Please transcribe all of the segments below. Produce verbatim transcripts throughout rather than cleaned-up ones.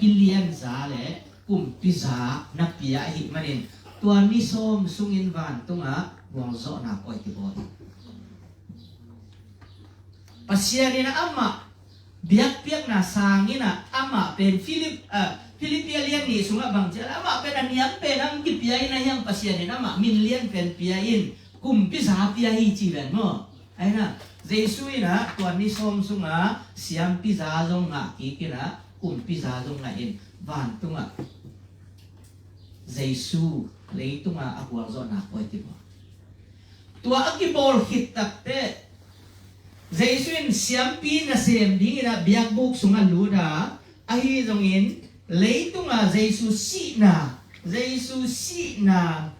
lianza le kumpiza na pia ahih manin tua ni sawm sungin vantungah gualzawhna pawi kibawl hi. Pasian in amah biakpiakna sangin ah amah pen Philip, ah, Philippi a lian nih sungah bang ciah amah pen a niam pen a hong kipia in a hiang Pasian in amah min lian pen pia in kumpiza pia hi ci ven maw? Aina Jesu in ah tua ni sawm sungah siampiza zong ngah kik in ah kumpiza zong ngah in vantungah Jesu leitungah a gualzawhna pawi kibawl. Tua a kibawl khit takteh Jesu in siampi nasem dingin ah biakbuk sungah lut a, ahi zongin leitungah Jesu sihna, Jesu sihna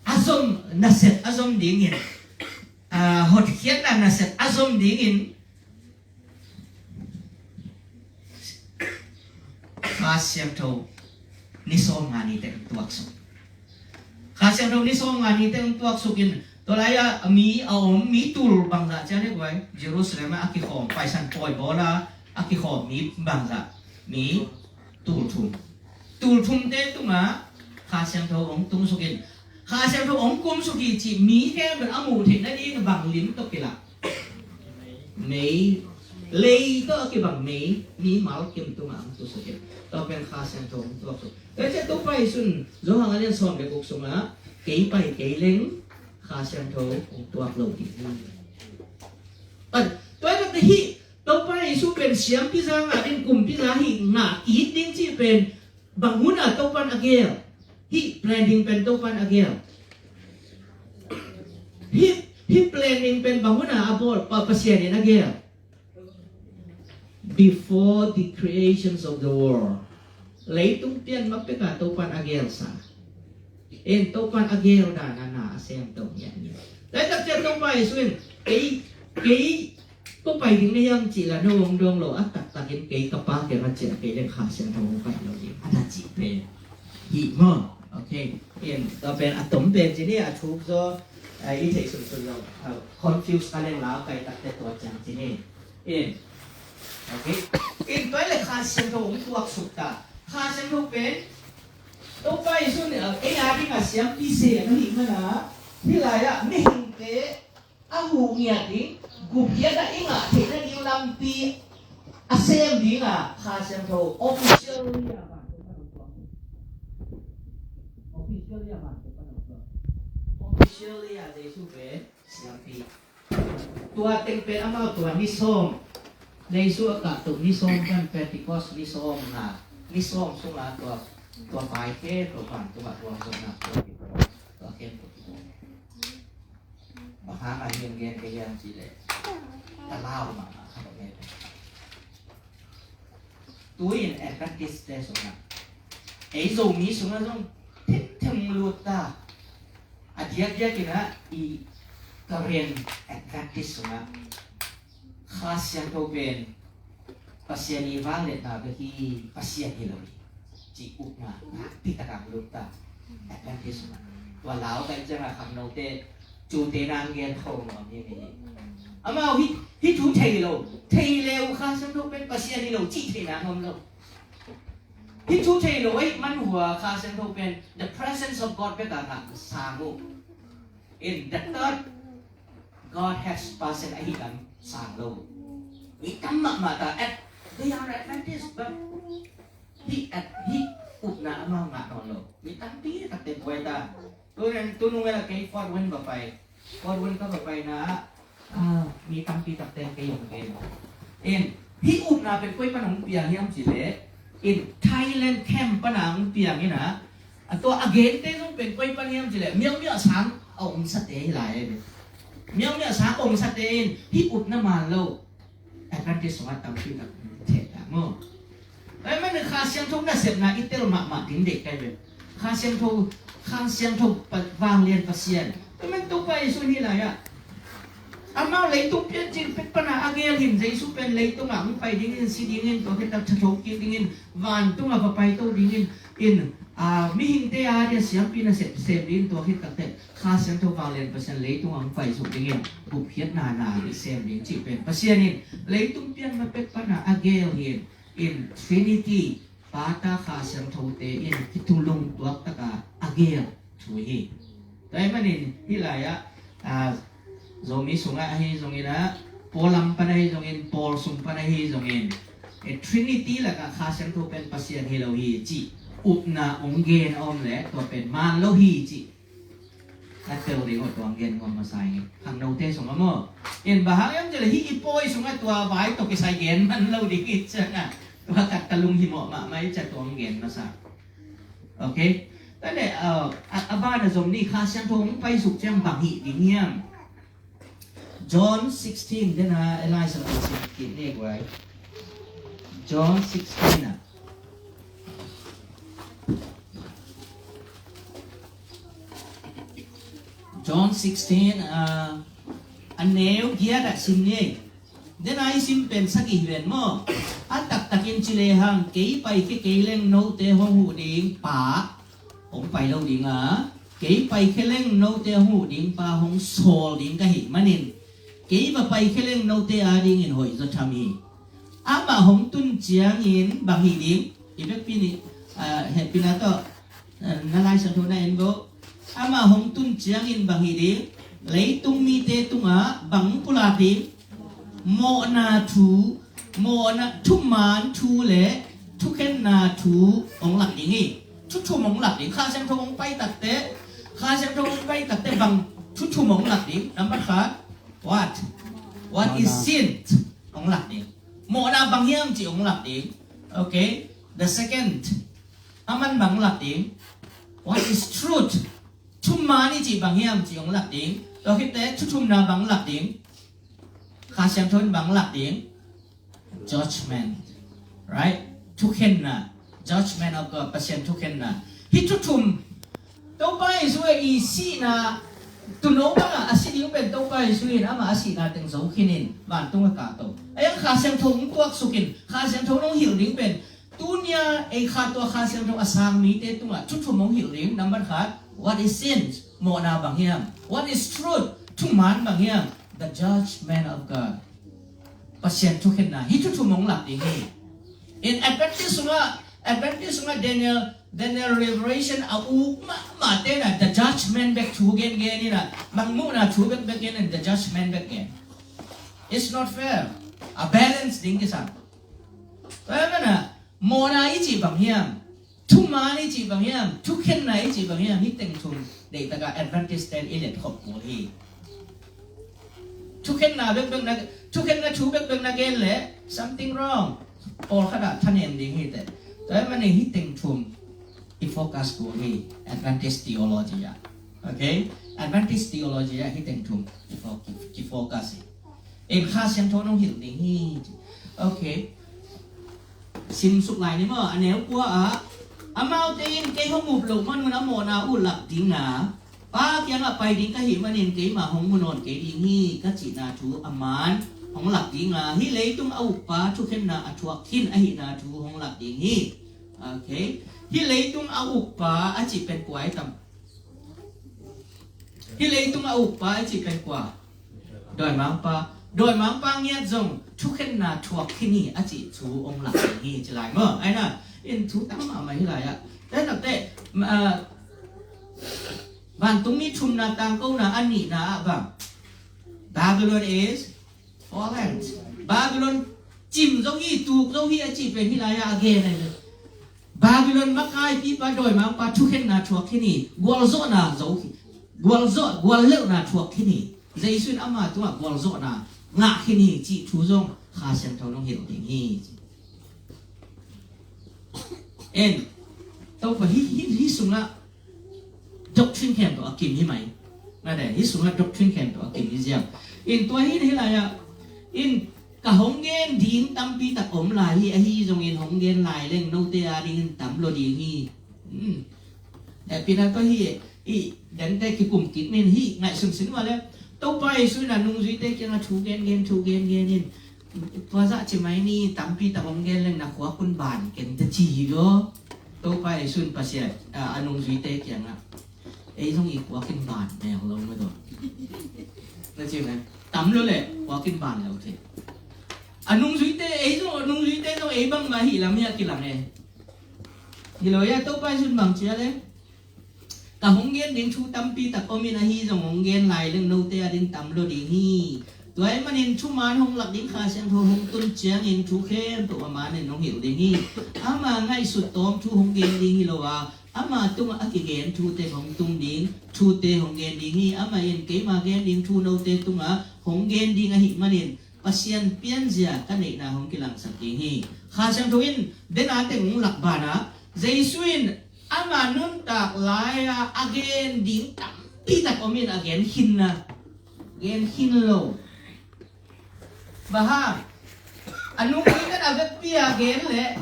a zom nasep a zom dingin, ah, hotkhiatna nasep a zom dingin Kha Siangtho ni sawm nga ni teng tuaksuk. Kha Siangtho ni sawm nga ni teng tuaksuk in tua lai-ah mi a om mi tul bangzah cian hi guai Jerusalem ah a kikhawm paisan pawi bawl a a kikhawm mi bangzah mi tul thum. Tul thumte tungah Kha Siangtho hong tungsuk in Kha Siangtho hong kumsuk hi cih mi khempeuh a muh theih nading bang lim tawh kilah. Mei, lei tawh a kibang mei, mimal kim tungah hong tusuk hi. Tua pen Kha Siangtho hong tuaksuk. Tua ciah Topa Jesu in Johan a lian sawm le guk sungah kei pai kei leng Kha Siangtho hong tuak lo ding hi. Tua hi takte hih Topa Jesu pen siampiza ngah ding kumpiza hi ngah it ding cih pen bang hun a Topan a gel? Hih plan ding pen Topan a gel. Hih, hih plan ding pen bang hun a a bawl pa Pasian in a gel? Before the creations of the world. Leitung pian ma pek a Topan a gelsa. En Topan a gel dan a na a sem to ngiat ngiat. Laitak cian Topa Jesu in kei, kei ko pai ding na hiam cih la no hong dong lo a taktakin kei ka pa kei ma ciah kei leng Kha Siangtho hong pai lo ding a na cih pen. Hi maw? Okay. In tua pen a tom pen ci ni a thuk zaw, eh, i theih sunsun lo, eh, confuse ka leng lau kai takte tua ciang ci ni. In. Okay. In tua le Kha Siangtho hong tuaksuk ta. Kha Siangtho pen Topa Jesu in, eh, ei a ding a siampi se na hi mana hi lai-ah mihingte a huh ngiat ding, gupkhiatna i ngah theihna ding lampi a sem ding a Kha Siangtho officially a vante pan hong tuak. Officially a vante pan hong tuak. Officially a Jesu pen siampi. Tua teng pen amau tua ni sawm. Jesu a kahto ni sawm kan Pentecost ni sawm na. Ni sawm sunga tua, tua pai khe tua pan tua tua sawm na tua. Tua khe tua. Bang hang a hiam gen ka hiam cih leh ka lau mahmah kha bang he. Tu-in Adventist te sungah ei Zomi sungah zong thimthim lut ta. A diakdiak in ah i Korean Adventist sungah Kha Siangtho pen Pasian i vangliatna bek hi, Pasian hi lo hi, ci upna nakpi takin lut ta. Adventist ma tua lau kai ciangin khangnote cute nang gen kho ngam hi hi. Amau hi, hi thu thei lo, thei leu Kha Siangtho pen Pasian hi lo ci thei nang om lo. Hi thu thei lo ei man hua Kha Siangtho pen the presence of God bek a ngah sang uh. In the third God has person ahi lam sang lo. Mi tam mahmah ta at they are Adventist but hi at hi upna amau ngah nawn lo. Mi tampi takte buai ta. Tunen tunung ela kei Fort Wayne va pai. Fort Wayne ka va pai na ah, mi tampi takte kei hong gen. In hi upna pen koi pan hong piang hiam cih leh in Thailand camp pan a hong piang in ah, a tua a gente zong pen koi pan hiam cih leh miau miau sang a ong sate hi lai. Miau miau sang a ong sate in hi upna man lo. Adventist sungah tampi tak theh ta maw? Ai man Kha Siangtho nasepna i tel mahmah ding dek kai ve. Kha Siangtho, Kha Siangtho vanglian Pasian. Ai man Topa Jesu hi lai ah amau leitung pian cin pek pana a gel hin Jesu pen leitung ah hong pai dingin si dingin tua khit tak thatho kik dingin vantung ah va pai to dingin in ah mihingte a dia siampi nasep sem dingin tua khit tak te Kha Siangtho vanglian Pasian leitung ah hong pai suk dingin gupkhiatna na sem ding cih pen Pasian in leitung pian ma pek pana a gel hin in Trinity, Pa, Ta, Kha Siangthote in kitulung tuak taka a gel thu hi. Tua ahih manin hih lai-ah, ah, Zomi sungah ahi zongin ah, Paul lam pan ahi zongin, Paul sung pan ahi zongin, eh, Trinity lakah Kha Siangtho pen Pasian hi lo hi cih upna hong gen a om leh tua pen man lo hi cih na tel ding uh, tua hong gen nuam masa ing. Khangnote sungah maw, in bang hang hiam cih leh hih i pawi sungah tua vai tawh kisai gen man lo ding hi ciangah, tua khat ka lunghimawh mahmah hi ciah tua hong gen masa. Ok. Tua leh, uh, a, a ban a zom ni, Kha Siangtho hong paisuk ciang bang hih ding hiam? John sixteen, den a, a lai sa lo sixteen ni guai. John sixteen a. John sixteen, uh, a neu giat ah sim ni. Den a i sim pen sagih hi ven maw. A taktakin ci lehang, kei paikhia kei leng note hong huh ding Pa hong pai lo ding a, kei paikhia leng note hong huh ding Pa hong sawl ding ka hih manin, kei va paikhia leng note adingin hoih zaw tham hi. Amah hong tun ciangin bang hih ding? I vekpi ni, ah, hehpihna tawh, ah, na Lai Siangtho na en bo. Amah hong tun ciangin bang hih ding? Leitung mite tungah bang pulak ding? Mawhna thu, mawhna thuman thu le thukhenna thu hong lak ding hi. Thu thum hong lak ding. Kha Siangtho hong pai takteh, Kha Siangtho hong pai takteh bang thu thum hong lak ding? Nambat khat, what? What is sin? Hong lak ding. Mawhna bang hiam cih hong lak ding. Okay. The second, a man bang lak ding? What is truth? Thuman i cih bang hiam cih hong lak ding. Tua khitteh thu thumna bang lak ding? Kha Siangtho in bang lak ding? Judgment. Right? Thukhenna. Judgment of God. Pasian thukhenna. Hih thu thum, Topa Jesu i sihna, tuuno bangah a si ding pen Topa Jesu in amah a sihna teng zo khinin vantung a kahto. A iang Kha Siangtho hong tuaksuk in, Kha Siangtho nong hilh ding pen, tunia ei kha tua Kha Siangtho a sang mite tungah thu thum hong hilh ding. Nambat khat, what is sin? Mawhna bang hiam? What is truth? Thuman bang hiam? The judgment of God. Pasian thukhenna. Hih thu thum hong lak ding hi. In Adventist sungah, Adventist sungah Daniel, Daniel Revelation a uk mahmah te na the judgment bek thu gengen in a, bang muhna thu bekbek gen in the judgment bek gen. It's not fair. A balance ding kisam. Tua ahih manin mawhna i cih bang hiam? Thuman i cih bang hiam? Thukhenna i cih bang hiam? Hih teng thum deihtakah Adventist ten i let khop kul hi. Thukhenna bekbek na, thukhenna thu bekbek na gen leh something wrong. Pawlkhat ah thanem ding hi teh. Tua ahih manin hih teng thum i focus kul hi. Adventist theology ah. Okay? Adventist theology ah hih teng thum i fo-, i focus hi. Ei Kha Siangtho nong hilh ding hi. Okay. Simsuk lai ni maw, a neu kua ah, amaute in kei hong up loh man un a mawhna uh lak ding a, Pa kiangah pai ding ka hih manin keimah hong mu nawn kei ding hi, ka cihna thu a man hong lak ding a, hih leitung a ukpa thukhenna a thuak khin ahihna thu hong lak ding hi. Okay. Hih leitung a ukpa a cih pen kua i tam? Hih leitung a ukpa a cih pen kua? Dawimangpa. Dawimangpa ngiat zong thukhenna thuak khin hi a cih thu hong lak ding hi ci lai maw? Aina, in thu tam mahmah hi lai ah. Tua hi takte, ah, vantungmi thumna tangkona a nihna ah bang? Babylon is fallen. Babylon cim zo hi, tuk zo hi a cih pen hih lai ah a gen ahi. Babylon makaipipa dawimangpa thukhenna thuak khin hi, gualzawhna zo hi, gualzawh, guallelhna thuak khin hi. Jesu in ama tungah gualzawhna ngah khin hi cih thu zong Kha Siangtho nong hilh ding hi. En, Topa hih, hih, hih sungah doctrine khempeuh a kim hi mai. Mate, hih sungah doctrine khempeuh a kim hi ziau. In tua hi, hih lai ah, in ka hong gen ding tampi tak om lai hi, ahi zongin hong gen lai leng note adingin tam lo ding hi. Hmm. Eh, pina tua hi, i dante kikum kik nin hi, ngaihsun sin mah le. Topa Jesu in a nungzuite kiangah thu gen gen, thu gen gen in, tua zah ci mai ni, tampi tak hong gen leng na khua kun ban ken ta ci hi lo. Topa Jesu in Pasian, a, a nungzuite kiangah, ei zong i khua kin ban mel lo mah tua. Na ci mai, tam lo le khua kin ban lo thei. A nungzuite, ei zong, a nungzuite zong ei bangmah hi lam hi a kilang e. Hi lo ia, Topa Jesu'n bang ci a le, ka hong gen ding thu tampi tak om in, ahi zong hong gen lai leng note a ding tam lo ding hi. Tua ahih manin thuman hong lak ding Kha Siangtho hong tun ciangin thu khempeuh a man in hong hilh ding hi. Ama ngaihsut tawm thu hong gen ding hi lo a, ama tungah a kigen thu teng hong tung ding, thute hong gen ding hi. Amah in keima gen ding thu note tungah hong gen ding ahih manin Pasian pianzia ka neihna hong kilangsak ding hi. Kha Siangtho in dena teng hong lak banah Jesu in ama nuntak lai-a a gen ding tampi tak om in a gen khin na, gen khin lo. Bang hang? A nungzuite in a vekpi a gen leh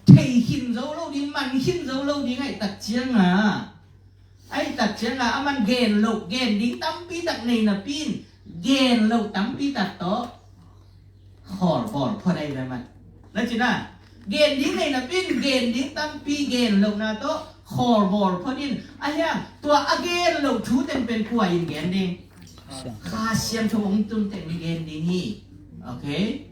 thei khin zo lo ding, man khin zo lo ding ahih tak ciangin, ahih tak ciangin aman gen loh, gen ding tampi tak nei napi in gen loh tampi tak tawh khawlbawl phot ahi ve man. Na ci na, gen ding nei napi in gen ding tampi gen lohna tawh khawlbawl phot in, ahi hang tua a gen loh thu teng pen kua in gen ding? Kha Siangtho hong tun teng in gen ding hi. Okay?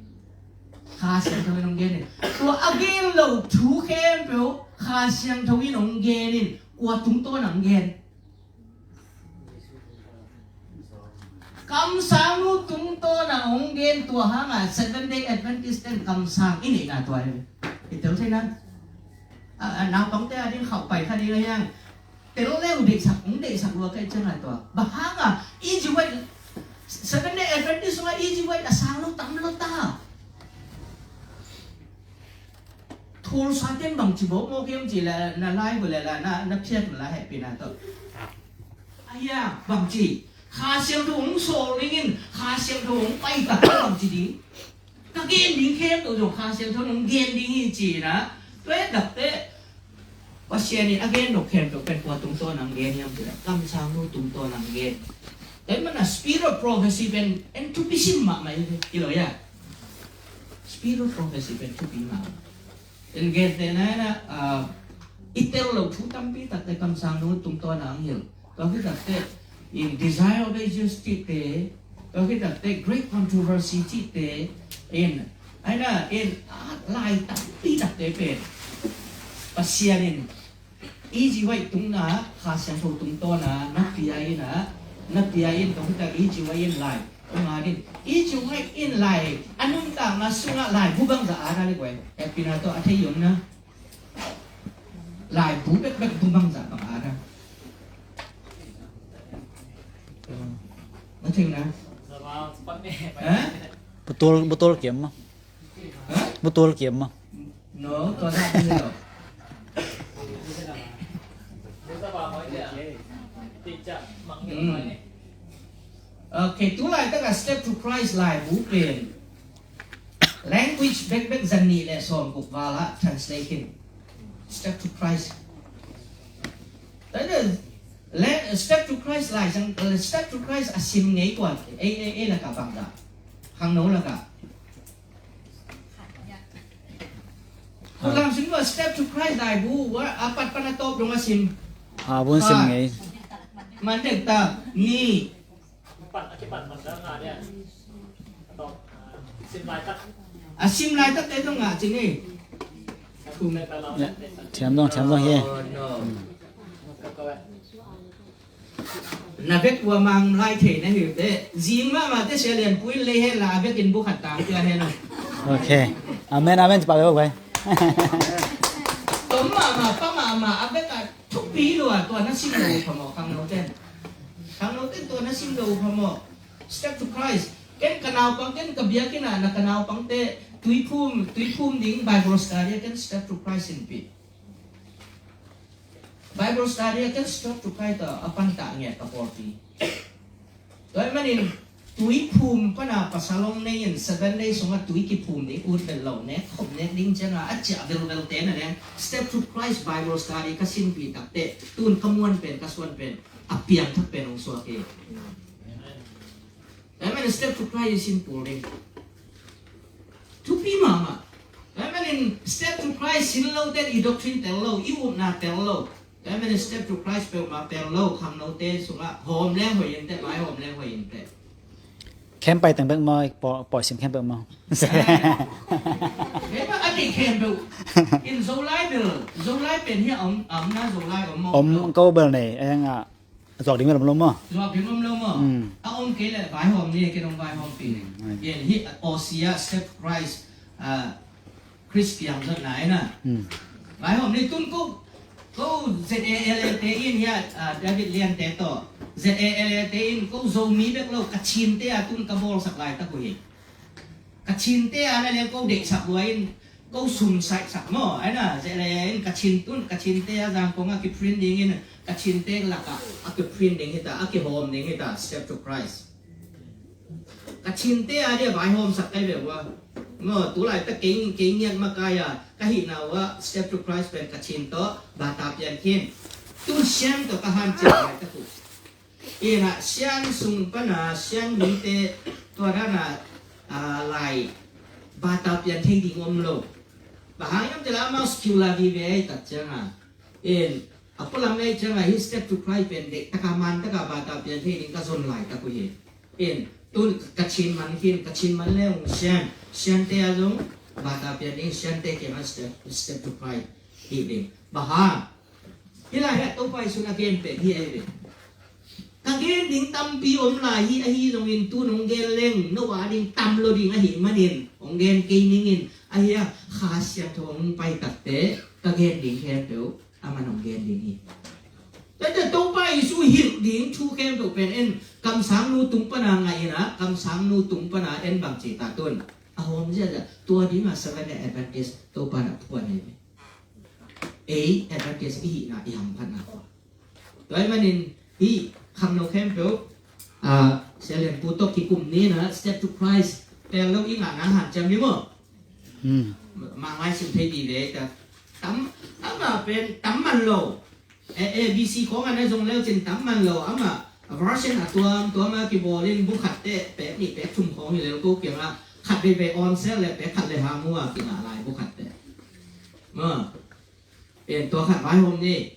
Kha Siangtho in hong gen ding. Tua a gen loh thu khempeuh Kha Siangtho in hong gen in, kua tungtawn a hong gen? Kamsangnu tungtawn a hong gen. Tua hangah Seventh Day Adventist ten kamsang i neihna tua hi. I tel thei na. A, a, naupangte a ding khauh pai kha ding a hiang. Tel leu deihsak, hong deihsak lua kei ciang a tua. Bang hangah Ellen White, Seventh Day Adventist sungah Ellen White a sang lo tam lo ta. Tulsa ten bang ci bawk mawk hiam ci la, na lai hu le la, na, na phiat la hehpihna tawh. Ahi a, bang ci, Kha Siangtho hong sawl ding in, Kha Siangtho hong pai tak bang ci ding. Ka gen ding khempeuh zong Kha Siangtho in hong gen ding hi ci na. Tua hi tak teh Pasian in a gen nop khempeuh pen kua tungtawn a hong gen hiam ci na, kamsangnu tungtawn a hong gen. Tua hi mana spirit of prophecy pen en thupi sim mahmah hi lo ia. Spirit of prophecy pen thupi mahmah. En gente na na, ah, i tel loh thu tampi takte kamsangnu tungtawn a hong hilh. Tua khit takte in Desire of Ages cihte, tua khit takte Great Controversy cihte, in, aina in, ah, lai tampi takte pen Pasian in Ellen White tungah Kha Siangtho tungtawn a na pia in a, na pia in, tua khit tak Ellen White in lai hong at in, Ellen White in lai a nuntakna sungah laibu bangzah at a le guai, hehpihna tawh a thei hi om na. Laibu bekbek bu bangzah bang at a. Na thei na. Ha? Botol, botol kiam ma. Ha? Botol kiam ma. No, tua dah ni lo. Hmm. Okay, tu laitak a Step to Christ laibu pen language bekbek zan nih le sawmguk val ah translate hi. Step to Christ. Tua hi le, Step to Christ lai zang, Step to Christ a sim ngei kua, ei, ei, ei lakah bangzah, khangno lakah. Program sim lo, Step to Christ laibu, a pat pan a tawp dong a sim. A bun sim ngei. Man dek ta, ni. A sim laitak te dong ngah ci ni. Thiam dong, thiam dong hi. Oh, no. Na vek ua mang lai thei na hi te. Zing mahmah te sia lian pui lei hen la, a vekin bu khat tang tia hen. Ok. Amen, amen, ci pah ve ua guai. Tom mahmah, pah mahmah, a vek a thupi lua, tua na sim lo phamawh, khangno ten. Khangno ten tua na sim lo phamawh. Step to Christ. Ken ka naupang, ken ka biakinn ah na ka naupangte tuiphum, tuiphum ding Bible study ken Step to Christ in pia. Bible study a ken Step to Christ tawh a pantah ngiat ka pawlpi. Tua ahih manin tuiphum pana pasal hong nei in, seven days sungah tui kiphum ding, ut bel lo nek, khop nek ding ciangin a ciah velvel te na leng, Step to Christ Bible study ka sinpih takteh, tun ka muan pen, ka suan pen, a piangthak pen hong suak hi. Amen. Step to Christ i sin kul ding. Thupi mahmah. Amen. In Step to Christ sin lo ten i doctrine tel lo, i upna tel lo. Amen. In Step to Christ peuhmah tel lo, khangnote sungah hawm leng hoih in teh, vai hawm leng hoih in teh. Khem pai teng bek maw, paw-, pawi sim khem bek maw? Khem a, a deih khem bek. In Zolai bel, Zolai pen hi a om, a om na Zolai om maw? Om ko bel nei, eng a, zuak ding bel om lo maw? Zuak ding om lo maw? Mm. A om kei leh vaihawm ni, kei dong vaihawm pi ni. Mm. In hi Aussie a Step to Christ, a, Chris Piang zot na ina. Hmm. Vaihawm ni tun ko, ko Z A L A te in hi a, ah, David Lian te tawh. Z A L A te in ko Zomi bek lo, Kachin te a tun ka bawlsak laitak uh hi. Kachin te a na leng ko deihsak lua in, ko sum saihsak maw, ina, Z A L A in Kachin tun, Kachin te a Zangkong a kiprint ding in, Kachin te lakah a kiprint ding hi ta, a kihawm ding hi ta, Step to Christ. Kachin te a dia vaihawmsak kai ve ua. Maw, tulai ta kei, kei ngiat makai a, ka hihna ua, Step to Christ pen Kachin tawh, bata pian khin. Tun Shan tawh ka hanciam lai ta ku. Ina, Shan sung pana, Shan mite, tua dana, a, lai, bata pian thei ding om lo. Bang hang hiam cih leh amau secular vive ai tat ciang a. In, a pualam ei ciang a hi Step to Christ pen deih taka man taka bata pian thei ding ka zon laitak uh hi. In, tun Kachin man khin, Kachin man le ung Shan, Shan te a zong bata pian ding, Shan te kiang a Step, Step to Christ hi ding. Bang hang, hi lai hi a Topa Jesu in a gen pen hi ei ve. Ka gen ding tampi om lai hi, ahi zongin tu nong gen leng, no a ding tam lo ding ahi manin, hong gen kei ning in, ahi a Kha Siangtho hong pai takte, ka gen ding khempeuh, aman hong gen ding hi. Tate Topa Jesu hilh ding thu khempeuh pen en, kamsangnu tung pana ngai ina, kamsangnu tung pana en bang ci ta tun. A hawm ziahziah, tua ding a Seventh Day Adventist Topa na phuan hi ve. Ei, Adventist i hihna i hamphatna khua. Tua ahih manin, hih khangno khempeuh, ah, Sia Lian Pu tawh kikum ni na, Step to Christ, tel lo i ngahna hanciam ni maw? Hmm. Ma-, mangai sim thei dih ve, ta, tam, ama pen, tam man lo. A, A B C khawng a na zong leu cin tam man lo, ama version a tuam, tuam a kibawl in bu khat teh, pek nih, pek thum khawng hi lel ko kiang a, khat veivei on sel le, pek khat le ha mu a kingah lai bu khat teh. Ma, pen tua khat vaihawm ni.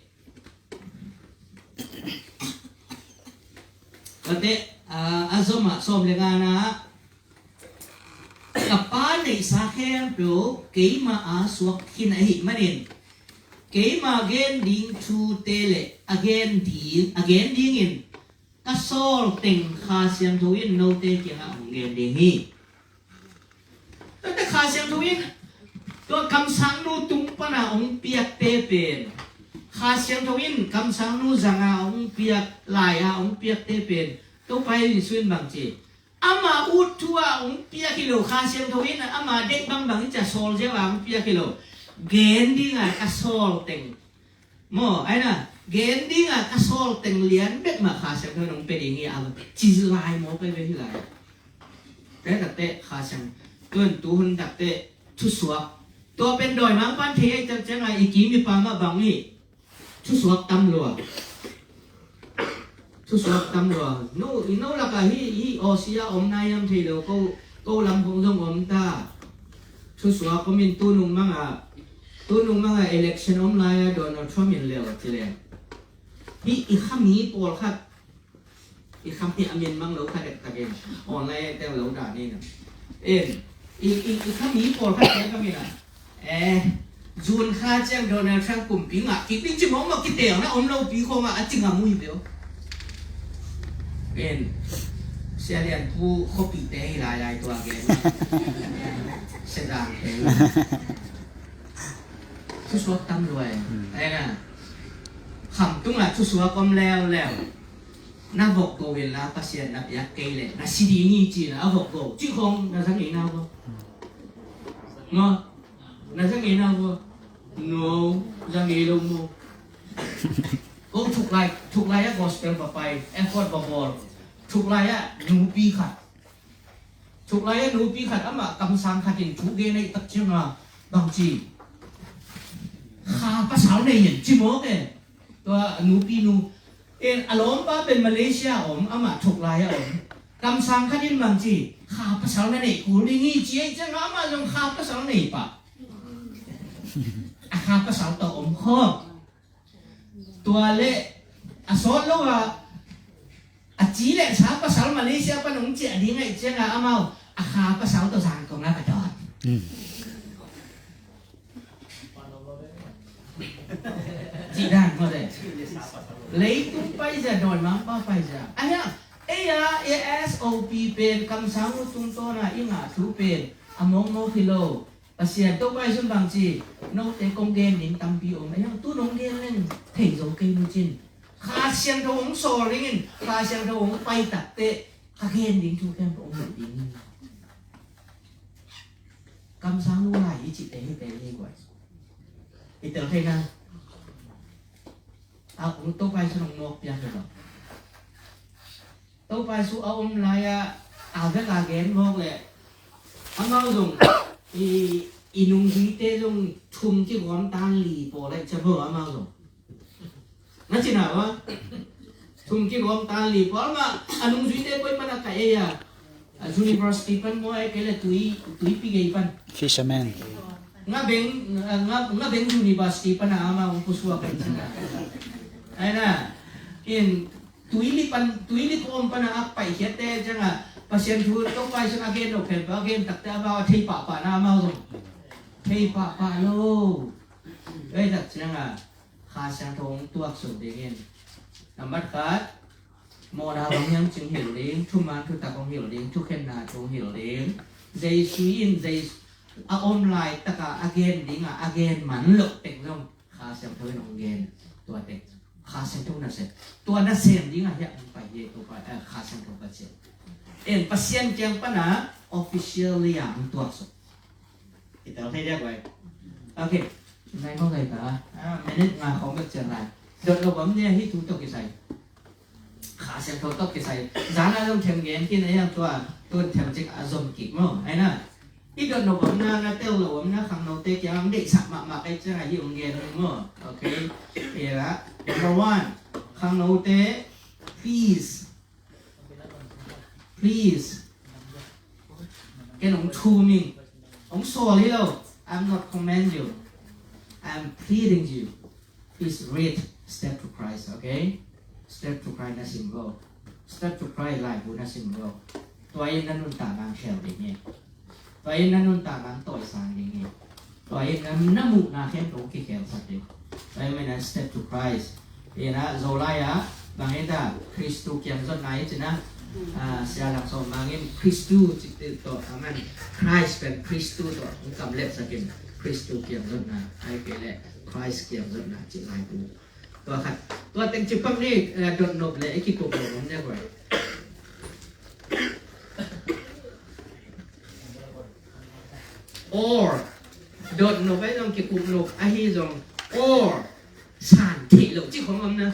Tate, a, a zom a sawm le nga na, ka Pa neihsa khempeuh keima a suak khin ahih manin, keima gen ding thute le a gen ding, a gen dingin ka sawl teng Kha Siangtho in note kiangah hong gen ding hi. Tate Kha Siangtho in tua kamsangnu tung pana hong piakte pen, Kha Siangtho in kamsangnu zanga hong piak, lai-a hong piakte pen, Topa Jesu in bang ci, ama ut thu a hong piak hi lo, Kha Siangtho in ama deih bangbang in ca sawl ziau a hong piak hi lo. Gen dinga ka sawl teng Maw, aina, gen dinga ka sawl teng lian bek mah Kha Siangtho in hong pia ding hi a, ci lai maw, pia ve hi lai. Pia takte Kha Siang, tun tuhun takte thusuak. Tua pen dawimangpa'n thei ei, ciangciang a i kim i pam ah bang hi. Thusuak tam lua. Thusuak tam lua. No, i no lakah hi, hi Aussie a om nai hiam thei lo, ko, ko lam khong zong om ta. Thusuak om in tunung manga, tunung manga election om lai a Donald Trump in lel ci leng. Hi i khami pawlkhat. I khami a min mang lo kha dek takin. Online tel lo dan in. En, i, i, i khami pawlkhat tel khami na. Eh, June kha ciang Donald Trump kumpi ngah kik ding ci mawkmawk, kiteelna om lopi khawngah a ci ngam uh hi peuh. En, Sia Lian Pu khuapihte hi lailai tua gen. Sia Zang te. Thusuak tam lua e. Hmm. Aina, khamtungah thusuak om leuleu. Na vok go inla Pasian na piak kei leh na si ding hi ci-in a vok go. Cih khawng na za ngei na vok. Maw? Na za ngei na vua? No, za ngei lo maw. Ko thuklai, thuklai a gospel va pai, effort va bawl. Thuklai a nupi khat. Thuklai a nupi khat amah kamsang khat in thu gen a i tak ciang a bang ci. Kha pasal nei in ci mawk e. Tua nupi nu. En, a lawmpa pen Malaysia a om, amah thuklai a om. Kamsang khat in bang ci, kha pasal na neih kul ding hi ci ei ciang amah zong kha pasal nei pah. A kha pasal tawh om khawm. Tua leh a sawt lo a A ci le sa pasal Malaysia pan hong ciah ding ahih ciangin amau a kha pasal tawh zangkong a ka dawt. Cih dan mawk e. Leitung paizia, dawimangpa paizia. A hiang, ei a, ei S O P pen, kamsang nu tungtawn a i ngah thu pen a mawkmawk hi lo. Pasian Topa Jesuh bang ci, note kong gen ding tampi om. A hiang, tu nong gen leng thei zo kei nu cin. Kha Siangtho hong sawl dingin, Kha Siangtho hong pai takteh ka gen ding thu khempeuh hong hilh ding. Kamsang nu lai i cihte hite hi guai. I tel thei na. A, hong Topa Jesuh hong mawk piak hi lo. Topa Jesuh a om lai-ah a vek a gen mawk leh amau zong i, i nungzuite zong thum kigawm tan li pawl lai cia maw amau zong. Na cina ba? Thum kigawm tan li pawl amah a nungzuite koi pan a ka ei a, a university pan maw ai kei le tui, tuipi gei pan. Fisherman. Nga beng, nga, nga beng university pan a ama hong pusuak pen cina. Ai na. In tuili pan, tuili kawm pan a ak paihkhiatte cianga Pasian thu Topa Jesuh a gen lo khempeuh a gen takte amau a thei pahpah na amau zong. Thei pahpah lo. Ei tak cianga Kha Siangtho hong tuaksuk dingin. Nambat khat, mawhna hong hiam cing hilh ding, thuman thutak hong hilh ding, thukhenna thu hong hilh ding. Jesu in Jesu a om laitaka a gen dinga a gen man loh teng zong Kha Siangtho in hong gen tua teng. Kha Siangtho nasem. Tua nasem dinga hiah hong pai hi Topa, eh, Kha Siangtho Pasian. En Pasian kiang pana officially a hong tuaksuk. Kitel thei diak vai. Ok. Nai ko ngai ta. Ah, minute nga khong bek cian lai. Dot lo bam nia hi thu tawh kisai. Kha Siangtho tawh kisai. Zana zong them gen kin a yang tua. Tuan them cik a zom kik maw. Ai na. I dot lo bam na, na tel lo bam na, khangnote kiang ang deihsak mahmah kai ciang a hi ong gen maw. Ok. Ira. Number one. Khangnote, please. Please. Ken hong thum ing. Hong sawl hi lo. I'm not command you. I'm pleading you. Please read Step to Christ, okay? Step to Christ na sim vo. Step to Christ laibu na sim vo. Tua in na nuntakna khel ding hi. Tua in na nuntakna tawisang ding hi. Tua in na, na muhna khempeuh kikhelsat ding. Tua in na Step to Christ. Ina Zolai ah bang hita Kristu kiangzotna hi cina. Ah, Sia Lang Sawm Mang in Kristu cih tawh, amen. Christ pen Kristu tawh hong kamlet sakin Kristu kiangzotna. Ai kei leh Christ kiangzotna cih laibu. Tua khat. Tua teng cih pang ni, eh, dot nop leh i kikup nop om nia guai. Or, dot nop ahi zong kikup nop ahi zong, or, san theih loh cih khong om na.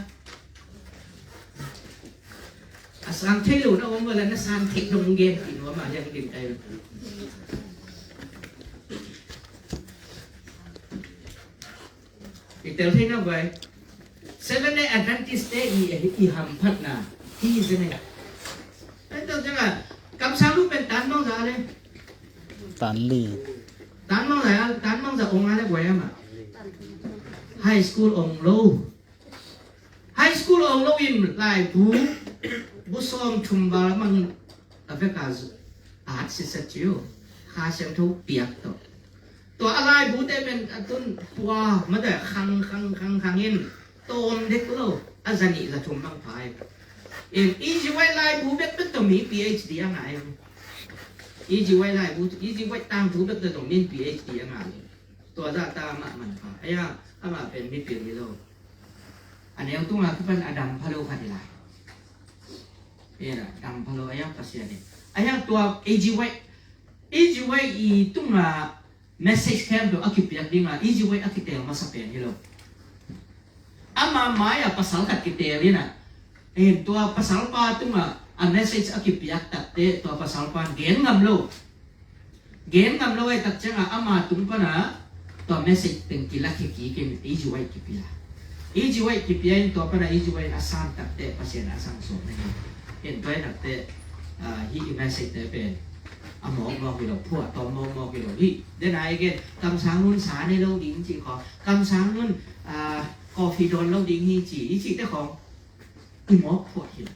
A san theih loh na om vala na san theih dong gen ti nuam a hiang dim tai. I tel thei na vai. Seven Day Adventist te i, i hamphatna hi zene. Ai tel cianga kamsang lu pen tan bangza le. Tan li. Tan bangza, tan bangza ong a le guai ama. High school ong lo. High school ong lo in laibu bu sawm thum val mang a veka zu. At sisa ciu. Kha Siangtho piak tawh. Tua a laibu te pen a tun pua mate khang, khang, khang, khang in tawm dek lo. A za nih za thum bang phai. In E G White laibu bek bek tawh mi P H D a ngah em. E G White laibu, E G White tangthu bek bek tawh mi P H D a ngah em. Tua zah ta amah manpha. Aya, amah pen mipil hi lo. A neu tunga kipan a dam pha lo khat hi lai. Aya, dam pha lo, aya, Pasian hi. Aya, tua E G White, E G White i tunga message khempeuh a kipiak dinga, E G White a kiteel masa pen hi lo. Ama mai-ah pasal khat kiteel in ah, in tua pasalpa tungah a message a kipiak takteh tua pasalpa in gen ngam lo. Gen ngam lo ahih tak ciangah ama tung panah tua message teng kilakhia kik in E G White kipia. E G White kipia in tua panah E G White in a san takteh Pasian a sang suak na hi. In tua ahih takteh, ah, hih i message te pen a mawkmawk hi lo, phuah tawm mawkmawk hi lo. Hih, then I again, kamsang nun sa nei lo ding cih khawng, kamsang nun, ah, coffee dawn lo ding hi ci, i cihte khawng i mawk phuah hi lo.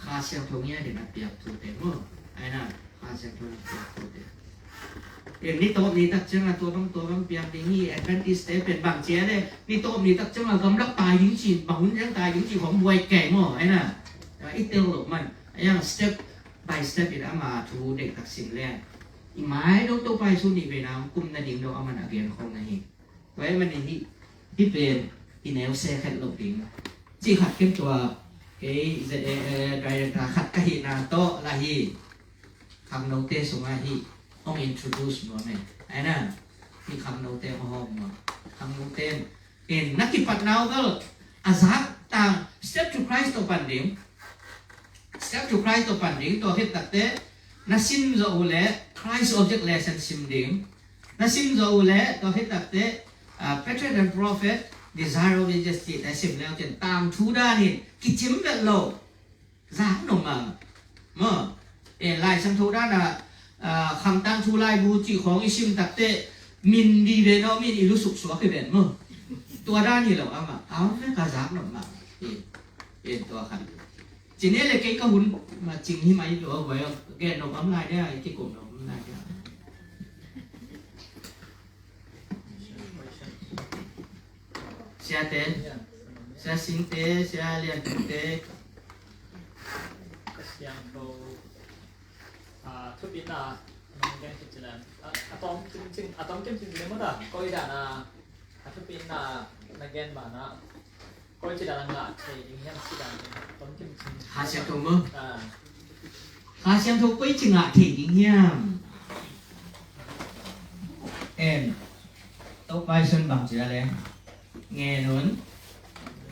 Kha Siangtho ngiat in a piak thute maw. Ai na, Kha Siangtho in a piak thute. Pen ni tawp ni tak ciang a tua bang tua bang piak ding hi. Adventist te pen bang cia le ni tawp ni tak ciang a gamlak tai ding ci, bang hun ciang tai ding ci khawng buai kei maw. Ai na, i tel loh man. Ai ang step by step in ama thu deih tak sim le. I mai dong Topa Jesu nih ve na kum na ding dong aman a gen khawng na hi. Tua ahih manin hih, hih pen i neu se khat loh ding. Cih khat ken tua kei Z A, eh, director khat ka hihna tawh la hi. Khangnote sungah hih hong introduce nuam e. Ai na, hih khangnote hong hawm nuam. Khangnote in na kipatna uh bel a zak tang Step to Christ tawh pan ding. Step to Christ tawh pan ding, tua khit takteh na sim zawh uh leh Christ Object Lesson sim ding. Na sim zawh uh leh tua khit takteh, ah, Patriarch and Prophet, Desire of Ages cihte sim leu cin tangthu dan in kicim vet lo. Zak nop mahmah. Maw. Eh, Lai Siangtho dan a, ah, Kham Tangthu Laibu cih khawng i sim takteh min di ve no min i lusuk suak hi ven maw. Tua dan hi lo amah. Au ve ka zak nop mahmah. Eh, eh, tua khan. Cine le kei ka hun ma cing hi mai lo, a vai a gen nop am lai dia, i kikum nop am lai dia. Siate, Sia Singte, Sia Lianpute. Ka Siangtho, ah, thupitna nong gen khit ciang, ah, a tawm kim cing, a tawm kim cing cing maw ta, koi dan a, a thupitna na gen banah, koi ci dan a ngah thei ding hiam ci dan a tawm kim cing. Kha Siangtho maw? Ah. Kha Siangtho koi ci ngah thei ding hiam? Em, Topa Jesu in bang ci a le, ngen un,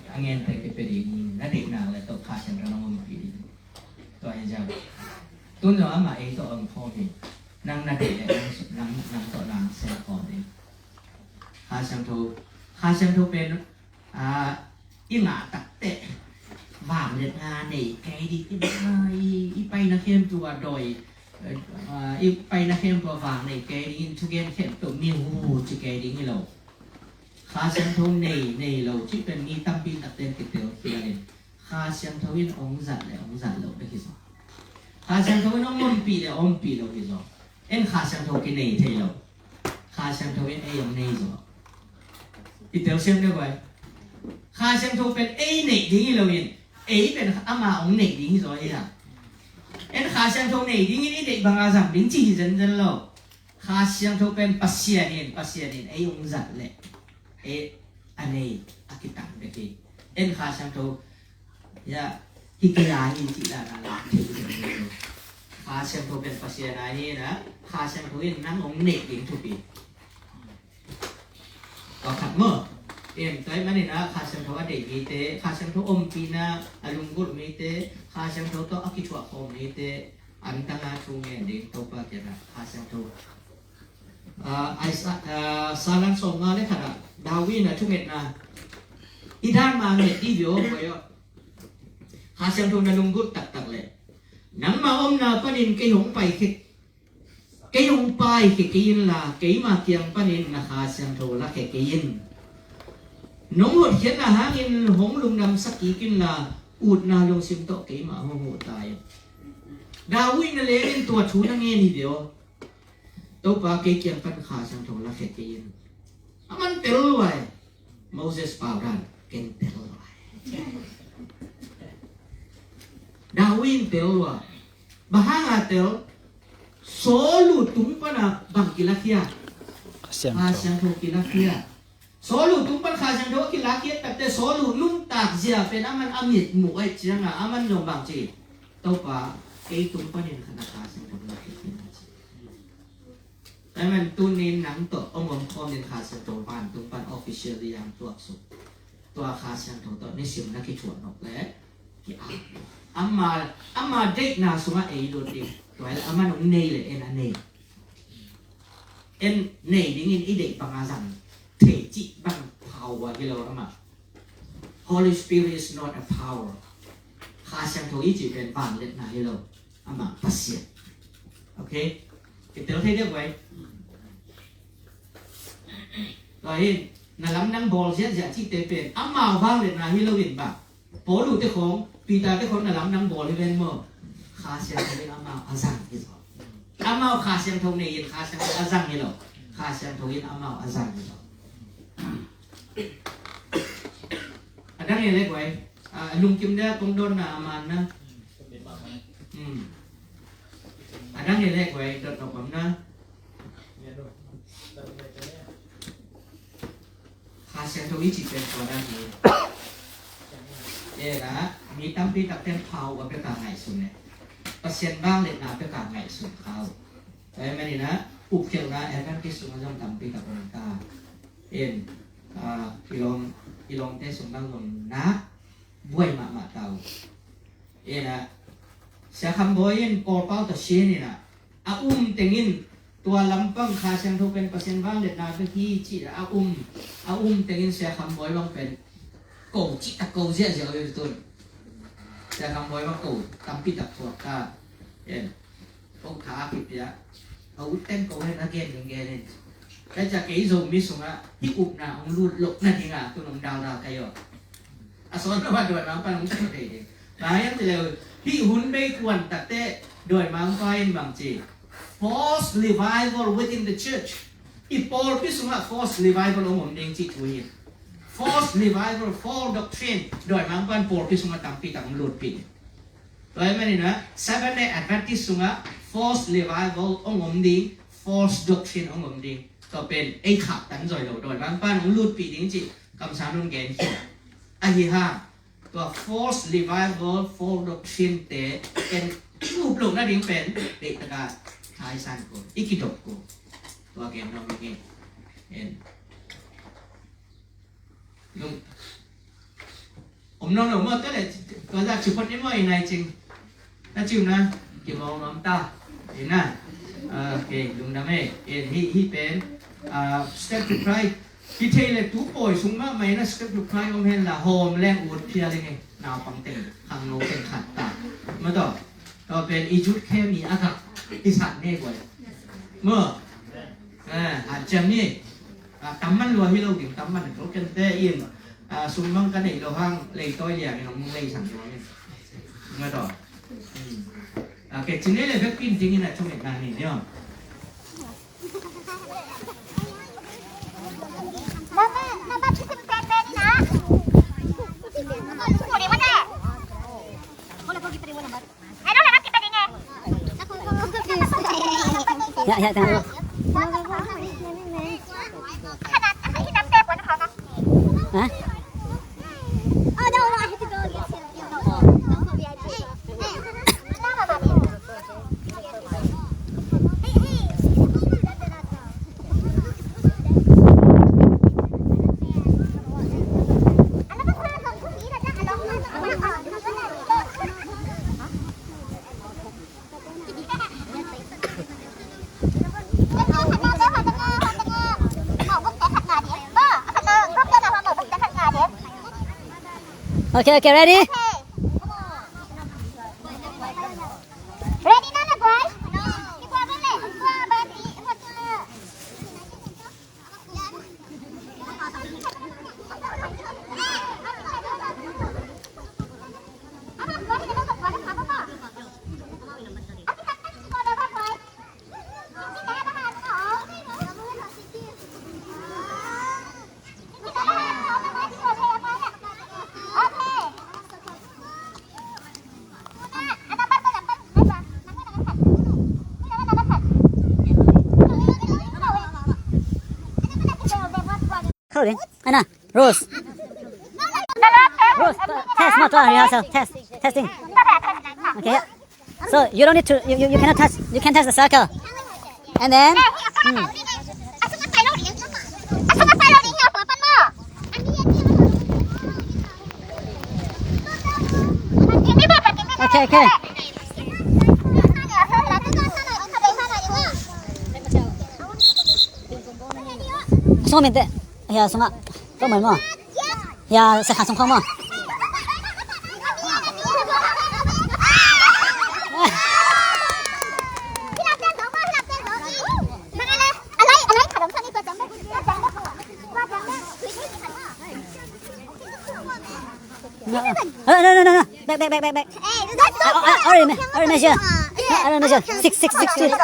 a ngen tek kipia ding, na deihna le tawh Kha Siangtho na ngompi ding. Tua hi ciang. Tun zong amah ei tawh om khawm hi. Nang na deih le nang, nang, nang tawh nang sem khawm ding. Kha Siangtho, Kha Siangtho pen, ah, i ngah takteh vangliatna nei kei ding, i, i paina khempeuh a dawi, ah, i paina khempeuh a vang nei kei ding in thugen khempeuh mi hu ci kei ding hi lo. Kha Siangtho nei, nei lo cih pen mi tampi takte kitel khial in Kha Siangtho in hong zat le hong zat lo bek hi zaw. Kha Siangtho in hong ompih le ompih lo hi zaw. En Kha Siangtho kinei thei lo. Kha Siangtho in ei hong nei zaw. I tel siam deuh vai. Kha Siangtho pen ei neih ding hi lo in, ei pen ama hong neih ding hi zaw hi a. En Kha Siangtho nei ding in i neih banga zang ding ci hi zenzen lo. Kha Siangtho pen Pasian in, Pasian in ei hong zat le ei a nei a kitang bek hi. En Kha Siangtho, ya, hi kei a hi cih dan a lak thei hi. Kha Siangtho pen Pasian a hi na, Kha Siangtho in nang hong neih ding thupi. Tua khat maw? Em, tua ahih manin a Kha Siangtho a deih mite, Kha Siangtho ompihna a lunggulh mite, Kha Siangtho tawh a kithuah khawm mite, an tanga thu ngen ding Topa kiangah Kha Siangtho. Ah, Isa-, ah, Salan sawmnga le khat ah David in a thungetna i dan mah nget dih vio, koi aw. Kha Siangtho na lunggulh taktak leh, nangma omna panin kei hong paikhia, kei hong paikhia kei inla, keima kiang panin na Kha Siangtho lakhia kei in. Nong hotkhiatna hangin hong lungdamsak kik inla, utna lungsim tawh keimah hong huh ta in. David na leng in tua thu na ngen hi vio. Topa, kei kiang pan Kha Siangtho lakhia kei in. Aman tel luai. Moses pau dan ken tel luai. David in tel luai. Bang hanga tel? Saul uh tung pana bang kilakhia? Kha Siangtho. Kha Siangtho kilakhia. Saul uh tung pan Kha Siangtho a kilakhia takte Saul uh nuntak zia pen aman a mit muh ahih cianga aman zong bang ci? Topa, kei tung panin kha na Kha Siangtho lakhia kei in ci. Aman tunin nang tawh hong om khawm in Kha Siangtho vantung pan officially ang tuak suk. Tua Kha Siangtho tawh nisim na kithuah nop le ki-ap. Ama, ama deihna sungah ei lut ding. Tua hi leh aman hong nei le en a nei. En nei dingin i deih banga zang thei cih bang power hi lo amah. Holy Spirit is not a power. Kha Siangtho i cih pen vangliatna hi lo. Amah Pasian. Okay? Kitel thei deuh vai. Tua hi, na lamdang bawl ziahziah cihte pen amau vangliatna hi lo in bang. Paul uh te khawng, Peter te khawng na lamdang bawl hi ven maw? Kha Siangtho in amau a zang hi zaw. Amau Kha Siangtho nei in Kha Siangtho a zang hi lo. Kha Siangtho in amau a zang hi zaw. A dang e le guai. A lungkim dia kong dawnna a manna. Hmm. A dang e le guai dot nop bang na. Kha Siangtho i cih pen tua dan hi. E la, mi tampi tak ten phau a pek a ngaihsun e. Pasian vangliatna pek a ngaihsun kha uh. Tua ahih manin a, upkhialhna Adventist sungah zong tampi tak om ta. En, a, i lawm, i lawmte sung bang zong na buai mahmah ta uh. Ina, Sia Kham Bawi in Paul Pau tawh sin ina, a um tengin tua lampang Kha Siangtho pen Pasian vangliatna bek hi ci a um, a um tengin Sia Kham Bawi bang pen ko cih tak ko ziahziah uh hi tun. Sia Kham Bawi bang ko tampi tak thuak ta. En. Ko tha a kipia. A ut teng ko hen a gen ding gen in. Kei ca kei Zomi sungah hih upna hong lut loh nadingah tun hong daudau kei aw. A sawn lo a dawimangpa hong tung thei ding. Bang hiam cih leh hih hun bei kuan takte dawimangpa in bang ci. Forced revival within the church. I pawlpi sungah forced revival hong om ding cih thu hi. Forced revival, false doctrine. Dawimangpa in pawlpi sungah tampi tak hong lutpih ding. Tua ahih manin a, Seventh Day Adventist sungah false revival hong om ding, false doctrine hong om ding. Tua pen ei khaktan zaw hi lo, dawimangpa in hong lutpih ding cih kamsang nun gen hi. Ahi hang, tua false revival, false doctrine te ken i up loh nading pen, deih taka thaisan ko, i kidop ko. Tua gen nuam ing e. En. Lung. Om nawn lo maw, tua leh tua zah ci phot ni maw, i nai cing. Na ciu na, kimawk nuam ta. Ina. Ah, ok, lungdam e. En, hih, hih pen, ah, Step to Christ. Hih thei leh tu pawi sung mahmah ina Step to Christ om hen la, hawm leng ut phial ing e. Naupang teng, khangno teng khat ta. Maw taw. Tua pen i zut khe mi a gak i sak ne guai. Maw. Eh, hanciam ni. Ah, tam man lua hi lo ding, tam man lo kente in. Ah, sum mang ka nei lo hang, leitawi liang in hong lei sang lo in. Nga to. Hmm. Ah, ke cine le bek pin ding in a chung et na ni, nio. Ya, ya, tengok dulu. Hah? Okay, okay, ready? Khâu ding. Ana, Rose. Rose, test, no, try rehearsal. Test, testing. Okay, yeah. So you don't need to, you, you, you cannot touch, you can touch the circle. And then, hmm. Okay, okay. Sungah min teh. Ya, sungah. Tua mai maw. Ya, sa khan sung khong maw. No, no, no, no, no. Back, back, back, back, back. Hey, that's not... Ah, ah, ah, already me-, already measure. Ah, already measure. Six, six, six, six.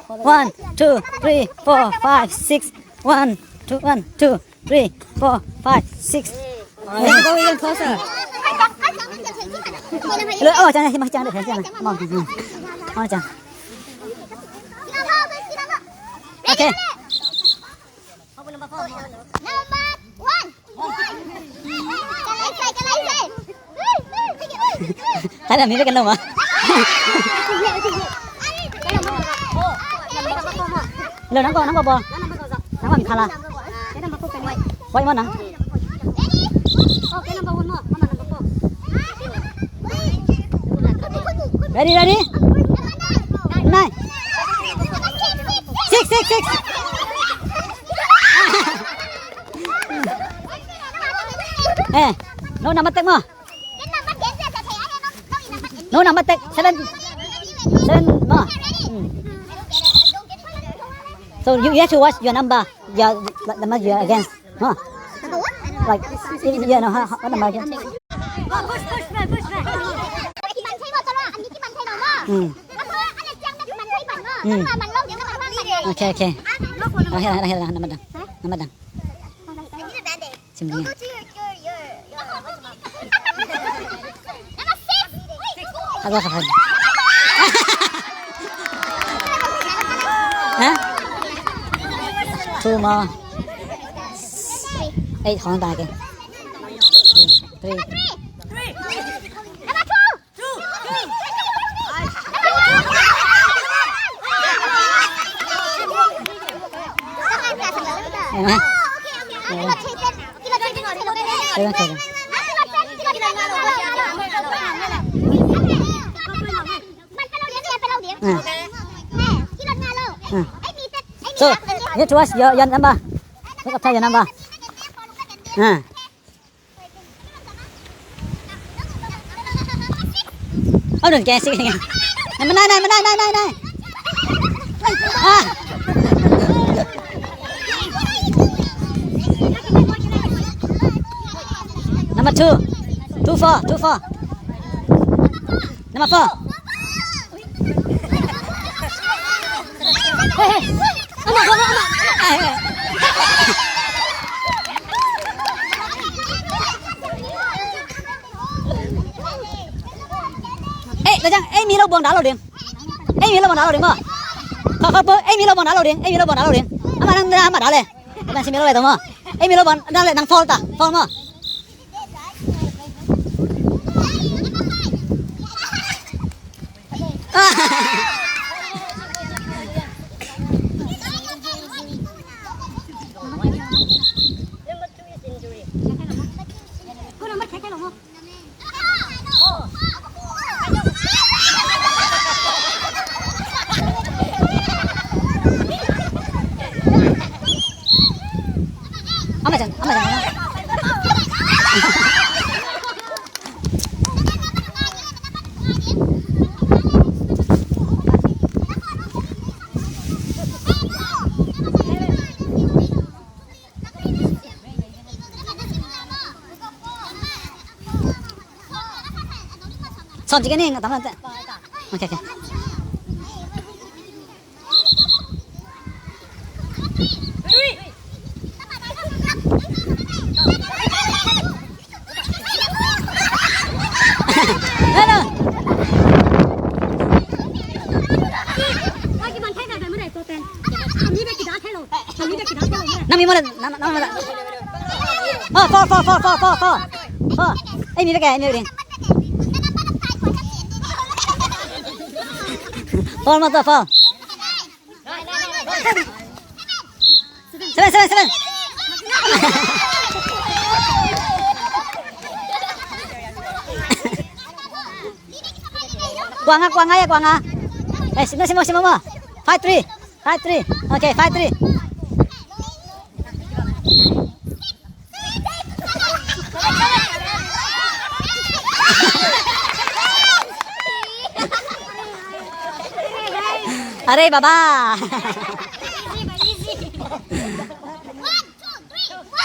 One, two, three, four, five, six. One, two, one, two, three, four, five, six. Go even closer. Hello, oh, 这样，这样，这样，这样，哦，嗯，哦，这样。OK。 Number one. Tadi mi bek kan lo ma. Lo nang ko, nang ko bo. Nang ko mi khala. Wai mo nang. Ready, ready. Nine. Six, six, six. Eh, no number tek mo. No number tek. Seven. Seven mo. Hmm. So you, you have to watch your number. Your number you're against. Huh? Like, you know, how, how, what number against? Hmm. Hmm. Okay, okay. Dah, dah, dah, dah, number dah. Number dah. Sim ding. Hah? Two more. Eight ของตายกัน. Three. Ê, má. Ê, má, ê, má. Ê. Ê. So, you need to watch your, your number. Look after your number. Ê. Ơ, đừng kè xịt. Này, mà này, này, mà này, này, này, này. À. Number two. Two four, two four. Number four. Hey, hey. Ê, ta chang, ê, mi lo buang da lo ding. Ê, mi lo buang da lo ding mo. Kho, kho, ê, mi lo buang da lo ding. Ê, mi lo buang da lo ding. Ama nang da, ama da le. Ama si mi lo le to mo. Ê, mi lo buang da le, nang foul ta. Foul mo. Sawm ci ke ni, nga tam lan te. Ok, ok. Nang mi mo le, nang, nang mi mo le. Four, four, four, four, four, four. Four. Ei, mi bek, ei, mi bek. Four mo to, four. Seven, seven, seven. Kuang ah, kuang ah, ya, kuang ah. Eh, simo, simo, simo mo. Five three. Five three. Okay, five three. Are, baba. One, two, three.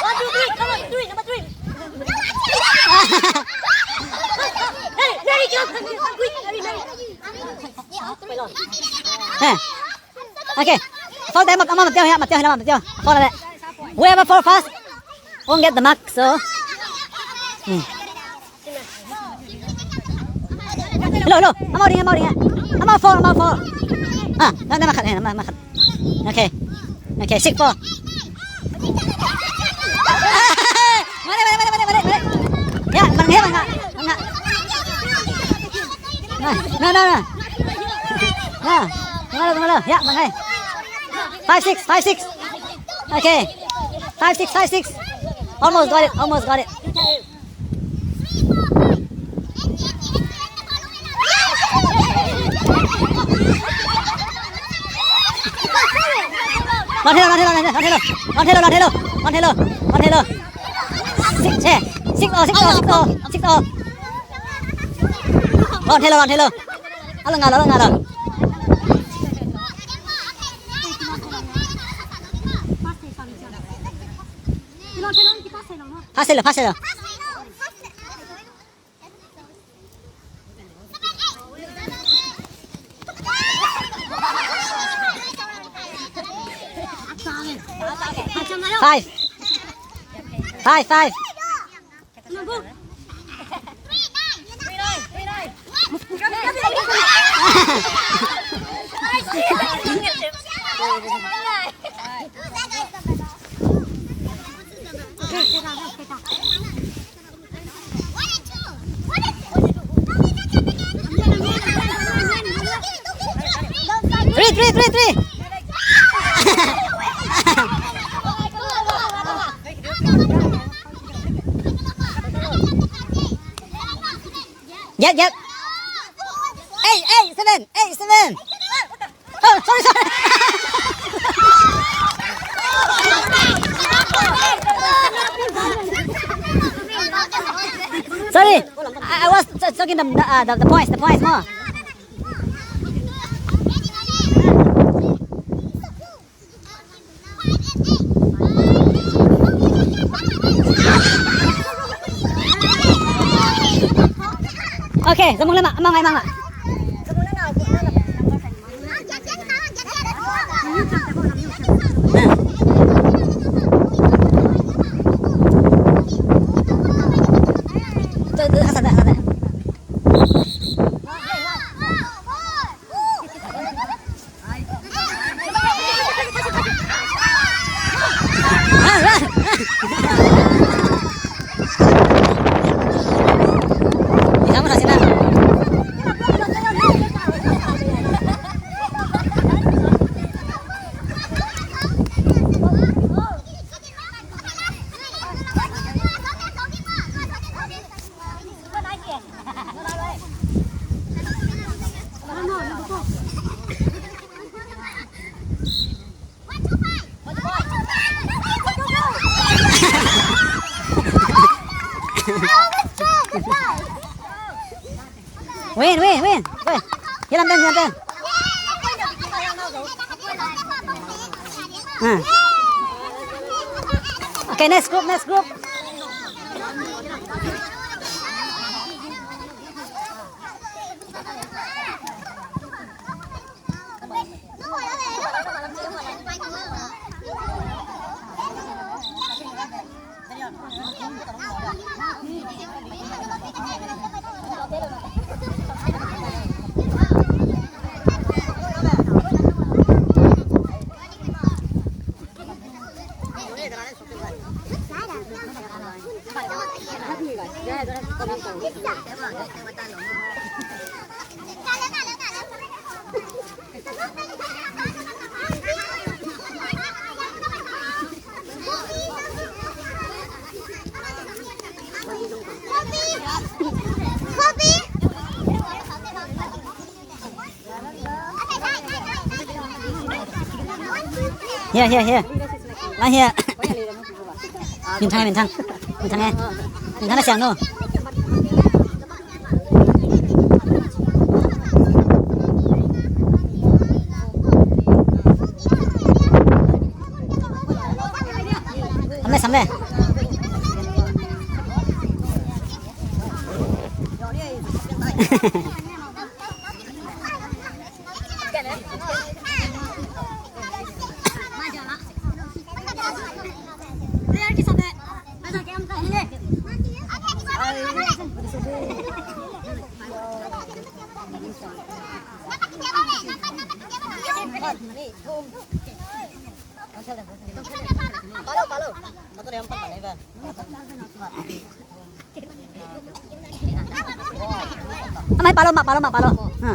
One, two, three. Come on, three, number three. Hey. Okay. Foul dai, mat, mat, mat, mat, mat, mat, mat. Foul dai. Whoever foul first won't get the mark, so. Hmm. Hello, hello. Amau ding, amau ding. Amau foul, amau foul. Ah, na, na, makat, eh, na, makat. Okay. Okay, six four. Mari, mari, mari, mari, mari. Ya, bang, ya, bang, bang. Na, na, na, na. Na, tunggu dulu, tunggu dulu. Ya, bang, eh. Five six, five six. Okay. Five six, five six. Almost got it, almost got it. Lon hello, lon hello, lon hello, lon hello, lon hello, lon hello, lon hello. Six, eh, six all, six all, six all, six all. Lon hello, lon hello. Ala nga lo, ala nga lo. Pass hello, pass hello. Five. Five, five. Three, three, three, three. Get, get. Eight, eight, seven, eight, seven. Oh, sorry, sorry. Sorry, I, I was t-, talking the, the, uh, the, the points, the points more. Okay, zamung lama, amang ai manga. Win, win, win. Win. Hilam ten, hilam ten. Ah. Okay, next group, next group. Here, here, here. Right here. Min thang, min thang. Min thang, eh. Min thang na siang no. Samle, samle. Follow, follow. Amai, follow mah, follow mah, follow. Ha.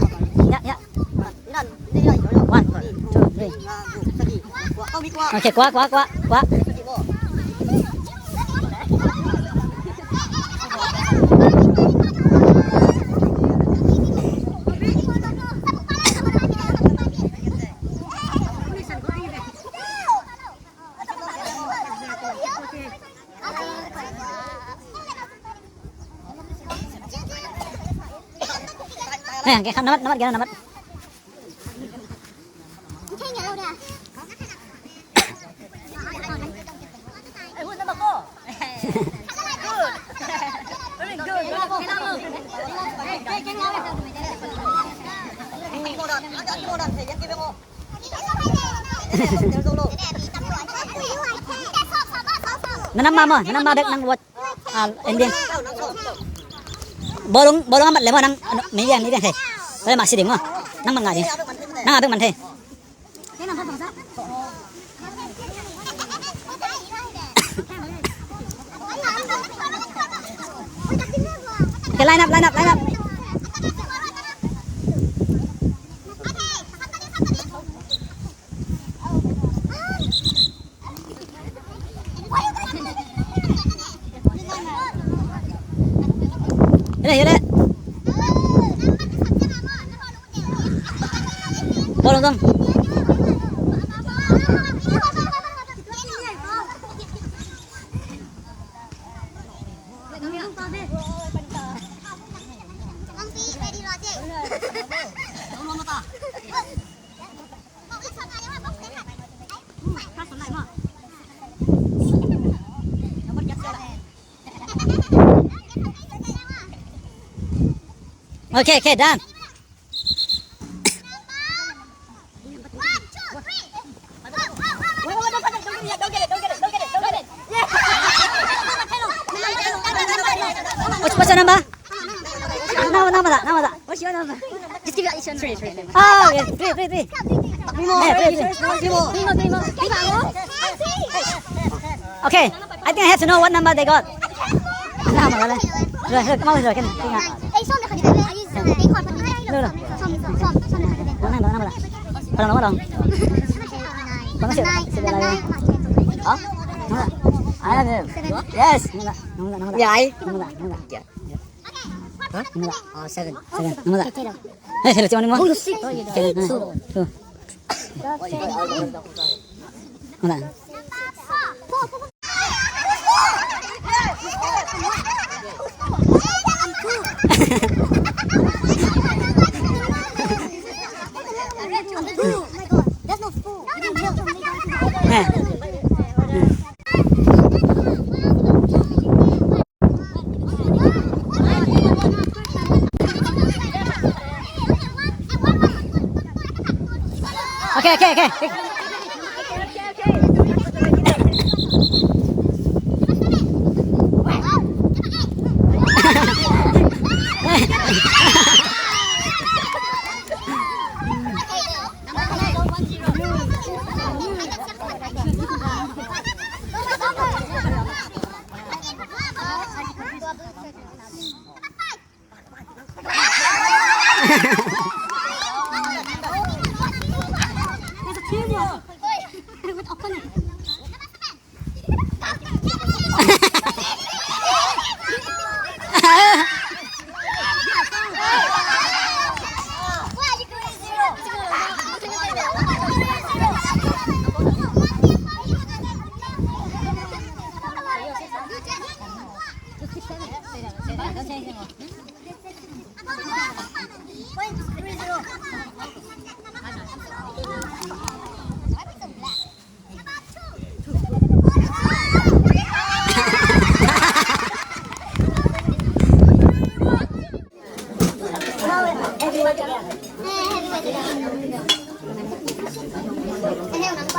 Ya, ya. One, two, three. Okay, kuah, kuah, kuah, kuah. Ayan, kaya ka, namat, namat, gano'n, namat. Na nam ma maw, na nam ma bek nang watch. Ah, ending. Bawlung, bawlung a mat leh maw nang, ano, mi lian, mi lian thei. Tua leh mah si ding maw. Nang man ngai ding. Nang a bek man thei. Okay, line up, line up, line up. Yaudah, yaudah. Bawlung dong. Okay, okay, done. What's, what's your number? Nama, nama tak? Nama tak? What's your number? Just give it each one. Three, three, three. Oh, okay. Three, three, three. Three more. Yeah, three, three. Three more. Three more, three more. Okay. I think I have to know what number they got. Nama tak? Rồi, rồi, come on, rồi, can, can. No, no. Nama tak? Pardon, nama tak? Pardon, siapa? Siapa lagi? Hah? Nama tak? I have him. Yes. Nama tak? Nama tak? Nama tak? Nama tak? Nama tak? Hah? Nama tak? Oh, seven. Seven. Nama tak? Eh, hello, cuma ni mo. Oh, you sick. Seven. Two. Two. Nama tak? Eh. Eh. Okay, okay, okay.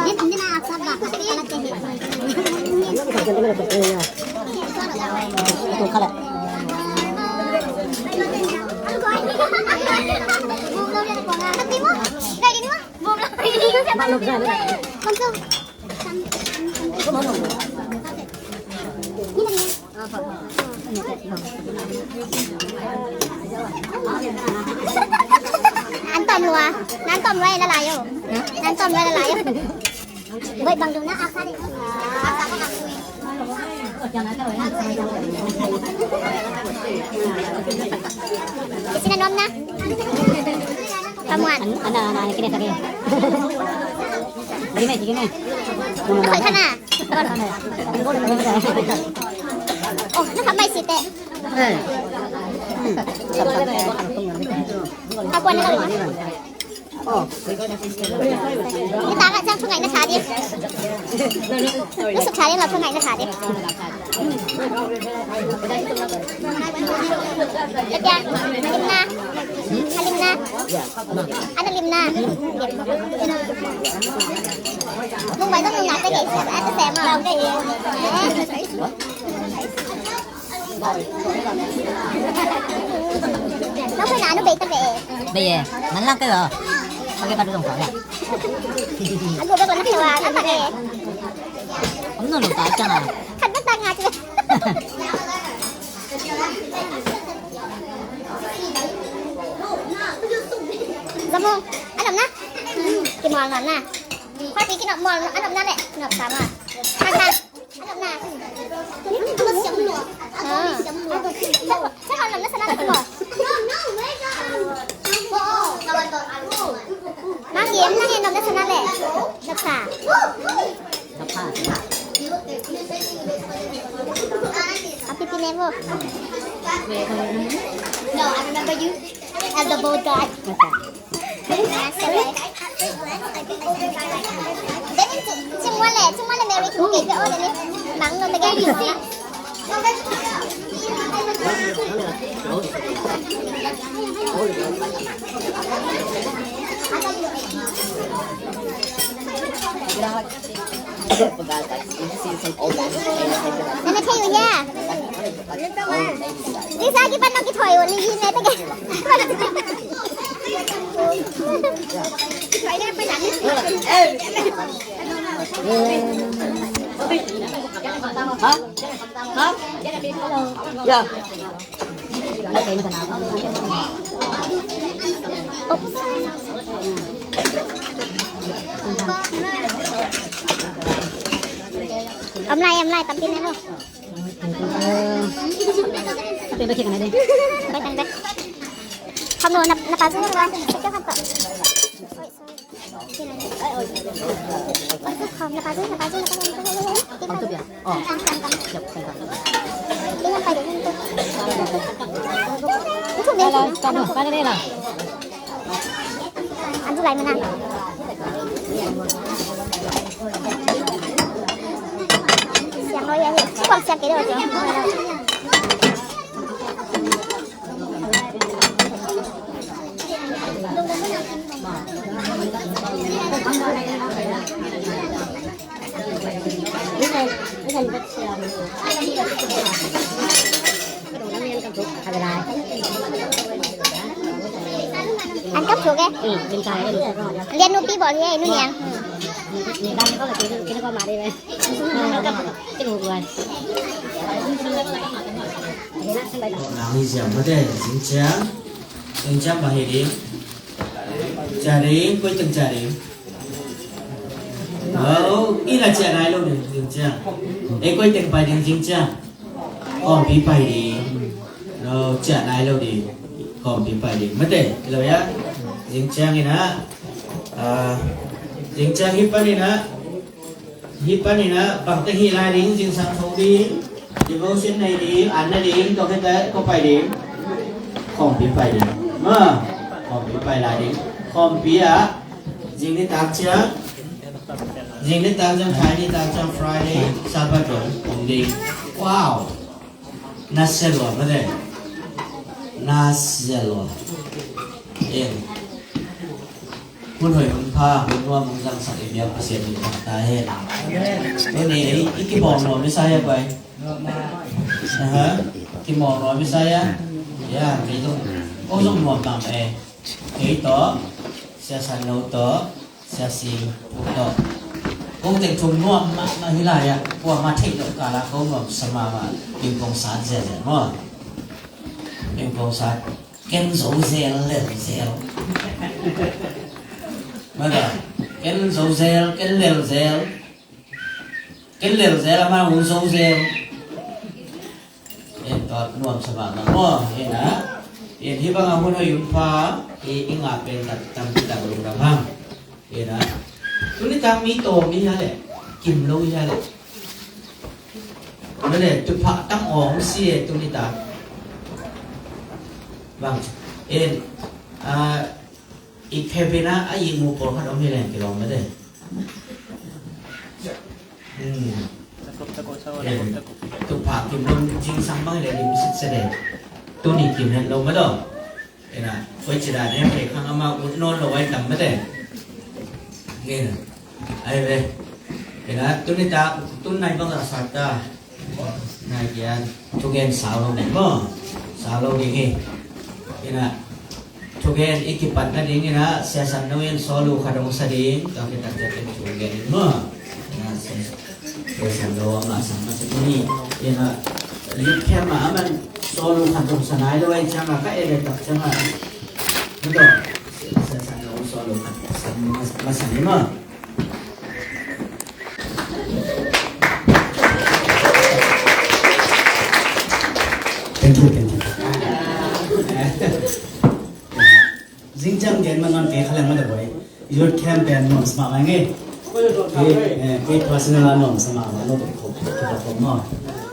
An tawm lua, nan tawm lua la lai o. Nan tawm lua la lai o. Wait, bang dong na, aksa di. Sina nom na. Pamuan. Ana, ana, kini tadi. Sige me, sige me. Ako ka na. Oh, nakamay site. Eh. Pakuan na lang. Kita ka dyan, sungai na sa di. Lusuk sa di, sungai na sa di. Lagyan, alim na. Alim na. Ano lim na? Nung ba ito, nung natin eh. Ito, Sema. Nang ko na ano, beta be. Beye, nan lang kayo. Pagkipatulong ko, ya. Ako ba ko nakawa, ano be? Ano nung tayo ka na? Kadmat na nga, tiyo. Zamo, alam na? Kimuha na na. Pati kinamol, alam na le. Kinamol sama. Haka. Let me tell you, yeah. This I give a knock it for you, only you let again. Ha? Ha? Ya. Om lai, om lai, tampi ne lo. Ate ba kik na de. Bai tang bai. Kamu na, na pasu na ba? Ito ka pa. Oi, sorry. Ito ka, na pasu, na pasu, na pasu. Ito ka pa de. Ito ka pa de. Ito ka pa de. An zu lai mana. Siang lo ya. Kuang siang kira aja. An kap thuk e. Lian nupi bawl hi e, nu niang. Nang hi siam mate, zing ciang. Zing ciang bang hi ding. Ciah ding, koi teng ciah ding. Aw, i la ciah nai lo ding, zing ciang. E koi teng pai ding, zing ciang. Kawmpi pai ding. Lo ciah nai lo ding. Kawmpi pai ding. Mate, lo ya. Zing ciang ina. Ah, zing ciang hi pan ina. Hi pan ina. Bang te hi lai ding, zing sang tho ding. Devotion nei ding, an na ding, to khe te, ko pai ding. Kawmpi pai ding. Ma. Kawmpi pai lai ding. Kawmpi a. Zing ni tak ciang. Zing ni tak ciang, Friday ni tak ciang, Friday, Sabbath dong, om ding. Wow. Na sia lua, mate. Na sia lua. Em. Hun hoih hun pha, hun nuam hong zangsak i biak Pasian min thang ta hen. Tuni ei i kimawng nuam i sa hia pai? Aha. Kimawng nuam i sa hia? Ya, kei zong, kong zong nuam mahmah e. Kei tawh, Sia San Lo tawh, Sia Sing Puk tawh, kong teng thum nuam mahmah hi lai ah, kuamah theih loh kal ah kong nuamsa mahmah. Pingpong sat zelzel maw? Pingpong sat. Ken zo zel lel zel. Mada. Ken zo zel, ken lel zel. Ken lel zel, amah hun zo zel. En tawh nuamsa mahmah maw? En a. En hih bangah hun hoih hun pha i, i ngah pen tak tampi tak lungdam hang. En a. Tuni tak mi tawm i hia leh, kim lo i hia leh, male tuphah tam awng si e tuni tak. Bang en a, i khe pen a, a i mu pawlkhat om hi leng kilawm mate. Hmm. Tuphah kim lo zingsang bang hi leh lim sitset e. Tuni kim het lo mate. Ina, koi ci dan em, kei khang ama ut nawn lo ai tam mate. Ina, ai ve. Ina, tuni tak, tun nai bang a sat ta. Nai kian, thugen sau lo ding maw. Sau lo ding hi. Ina, thugen i kipat nading ina, Sia San Lo in solo khat hong sa ding, tua kitak kian thugen in maw. Ina, Sia San Lo amah sang masa tuni. Ina, youth camp ah aman solo khat zong sa nai lo ai ciang a, ka e le tak ciang a. Betul. Sia San Lo solo khat sa masa ni maw. Thank you, thank you. Zing ciang gen man non kei kha leng mate boy. Youth camp pen nuamsa mahmah ing e. Kei, eh, kei personal a nuamsa mahmah, no tok khop, tok khop maw.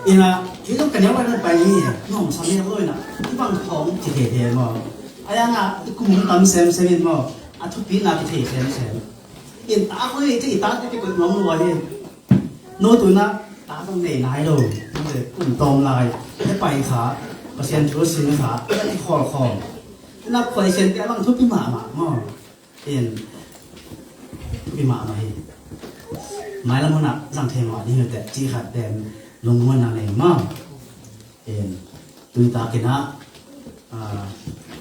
Ina, kei zong ka neu pai nan pai hi, nuamsa mel lo ina. I bang khawng kithei thei maw. A yang a, i kum tam semsem in maw. A thupina kithei semsem. In ta khoi, i ta te kikoih nuam lo hi. No tu ina, ta zong nei nai lo. Kum tawm lai, he pai kha, Pasian thu sin kha, i khawl khawm. Ina khoi sian te a bang thupi mahmah maw. In, thupi mahmah hi. Mailam hun ah zang thei mah ding hi teh, cih khat pen lungmuanna nei maw. In, tui takin ah, ah,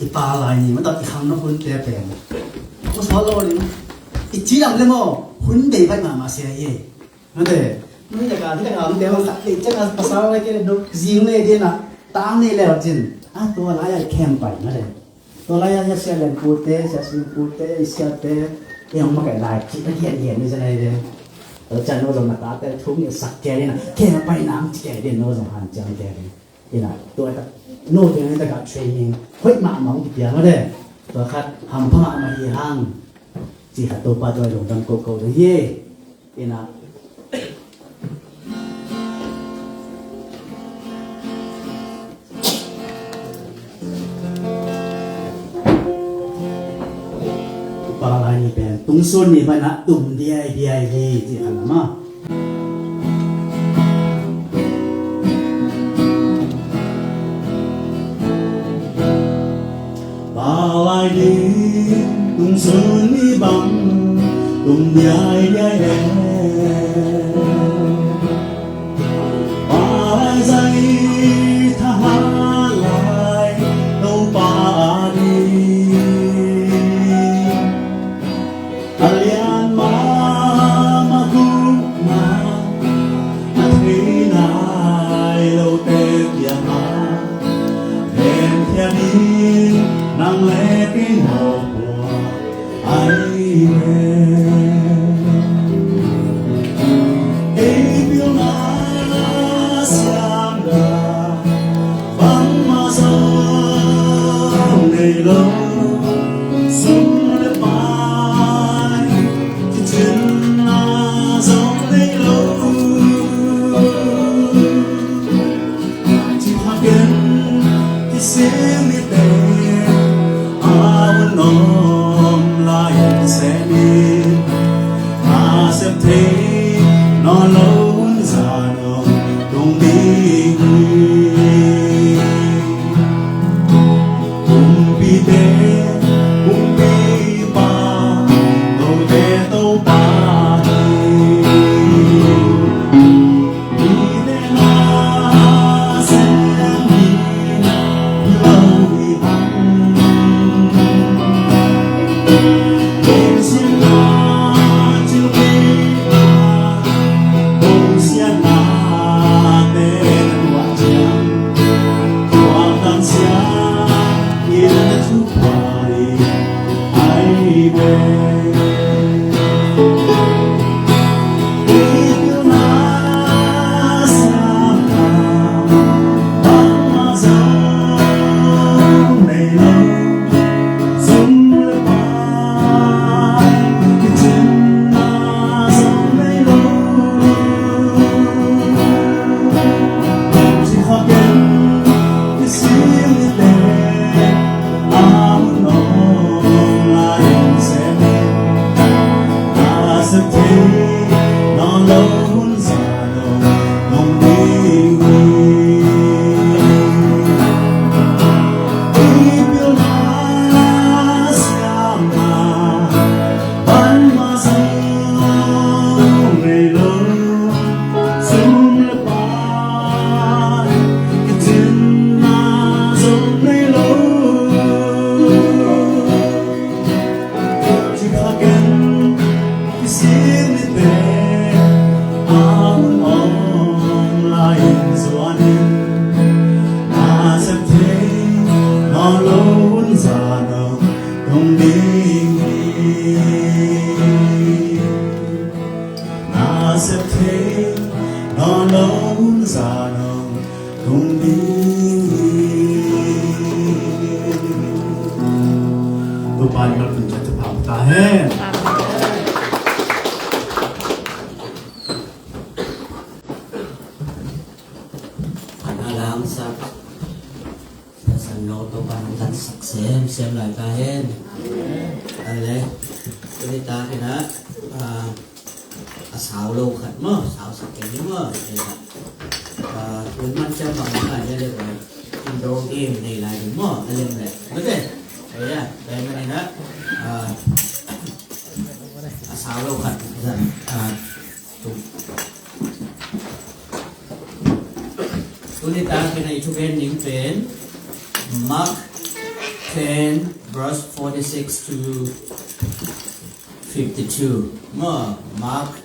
i pa lai ni, mah tak i khang na hun te pen. Ko sawt lo ding. I ci lam le maw, hun bei bai mahmah sia hi. Mate, nui taka, nui taka, nui taka, nui taka, pasal lai ke dok, zing le dia na, tang ne le cin. Ah, tua lai ai kem pai, mate. Tua lai ai sia len pute, sia sing pute, sia te, yang makai lai, ci ta kian kian ni sa lai de. Tua can no zong na ta te, thum ni sak ke ni na, kem pai nang ci ke de, no zong han ciang ke de. Ina, tua ta, no te ni taka training, hoih mahmah ki pia, mate. Tua khat, hampha mahmah hi hang. Ci khat Topa tua lungdam ko ko de ye. Ina. Palai ni pen tungsun ni bana tum diai diai hi ci khan ama. Palai ding tungsun ni bang tum diai diai e. Palai zai thahat lai Topa a ding. A lian mahmah gupna a thei nai lote kiangah hemkhia ding nang le kei mawk uh ahi ve. Tupa in malpun ciat thupha ta hen. Ana lamsak. Pasan no Topa nong tansak semsem lai ta hen. Ale. Tuni ta kina, ah, a sau lo khat maw, sau sak kei ni maw. Ah, tun man ciang bang mah lai le le. Indoor game nei lai ding maw, a lem le. Mate. Aya, aya man ina. Ah, a sau lo khat. Ah, Tuni ta kina i thugen ding pen Mark ten verse forty-six to fifty-two. Maw, Mark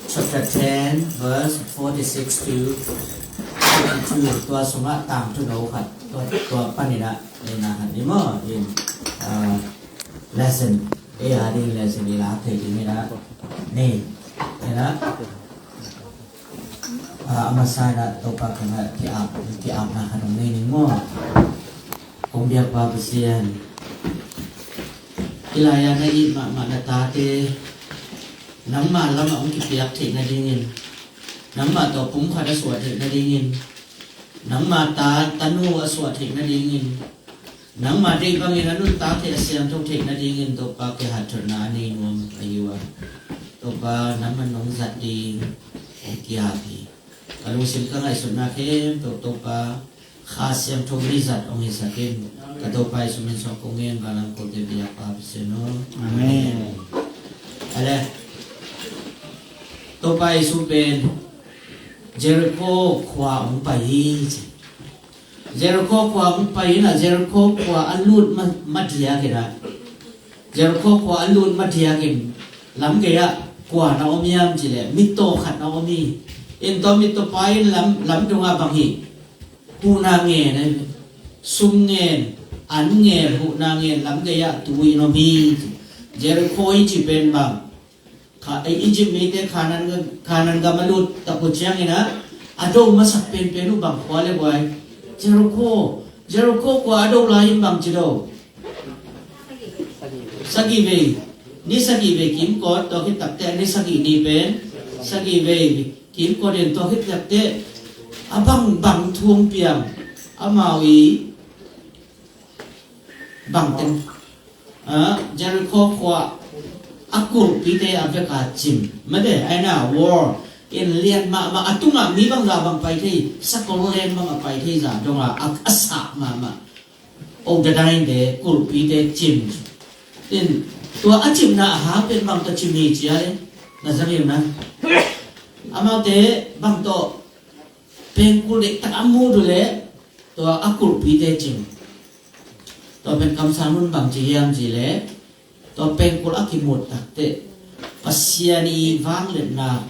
chapter ten verse forty-six to fifty-two. Tua sungah tangthu no khat, tua, tua panin ah, ina khat ni maw, in, ah, lesson. Ei a ding lesson i lak thei ding hi na. Nei. Hi na. Ah, a masa in ah Topa kiangah ki-ap, ki-apna khat om nei ning maw. Kong biakpa Pasian. Hih lai-ah na it mahmah na tate nangmah lamah hong kipiak theih nadingin, nangmah tawh pumkhat a suah theih nadingin, nangmah ta, tanu a suah theih nadingin, nangmah deih bangin a nuntak theih a siangtho theih nadingin Topa kiang hatthotna a nei nuam ahi uh a. Topa nangmah nong zat ding kiap hi. Ka lungsim ka ngaihsutna khempeuh Topa Kha Siangtho mi zat hong hisak in. Ka Topa Jesu min suang kong ngen, vanlam kote biakpa Pasian aw. Amen. Ale. Topa Jesu pen Jericho khua hong pai hi ci. Jericho khua hong pai in ah, Jericho khua a lut ma, ma diakin ah, Jericho khua a lut ma diakin lam gei ah kua na om hiam cih leh mittaw khat na om hi. In tua mittaw pa in lam, lam dongah bang hi? Huhna ngen, sum ngen, an ngen, huhna ngen lam gei ah tu in om hi. Jericho i cih pen bang? Kha, ei, Egypt mite Canaan, Canaan gam a lut tak uh ciangin ah, a do masak penpen uh bang khua le guai? Jericho. Jericho khua a do lai in bang ci do? Sagih vei. Ni sagih vei kimkot, tua khit takteh ni sagih ni pen sagih vei kimkot in, tua khit takteh a bang bang thu hong piang, amau i bang teng, ah, Jericho khua a kulhpite a vek a cim. Mate, aina war in lian mahmah, a tungah mi bangzah bang pai thei, sakol len bang a pai thei zah dongah a, a sah mahmah. Odain te kulhpite cim. In Tua a cimna a hang pen bang tawh cim hi ci a le, na zang hi na. Amaute bang tawh pengkul deihtak a mut uh leh tua a kulhpite cim. Tua pen kamsang nun bang ci hiam ci leh, tua pengkul a kimut takteh Pasian i vangliatna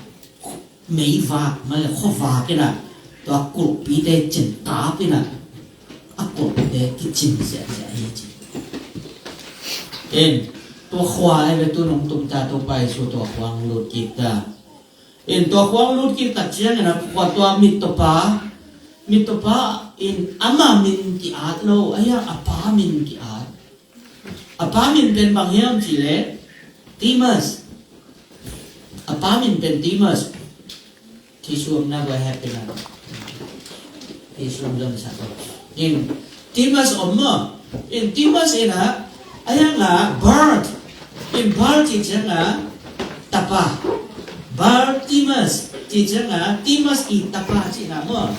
meivak, mah leh khuavak in ah tua kulhpite cin kap in ah a kulhpite kicin ziahziah hi ci. In tua khua ai ve tu nong tum ta, Topa Jesu tua khua hong lut kik ta. In tua khua hong lut kik tak ciangin a khua tua mittawpa, mittawpa in ama min ki-at lo, a hiang a pa min ki-at. A pa min pen bang hiam ci leh Timas. A pa min pen Timas. Thisuam na guai hep pen a. Thisuam zon sa ko. In Timas om maw. In Timas in a, a hiang a Bart. In Bart ci ciang a tapa. Bartimas ci ciang a Timas i tapa ci na maw.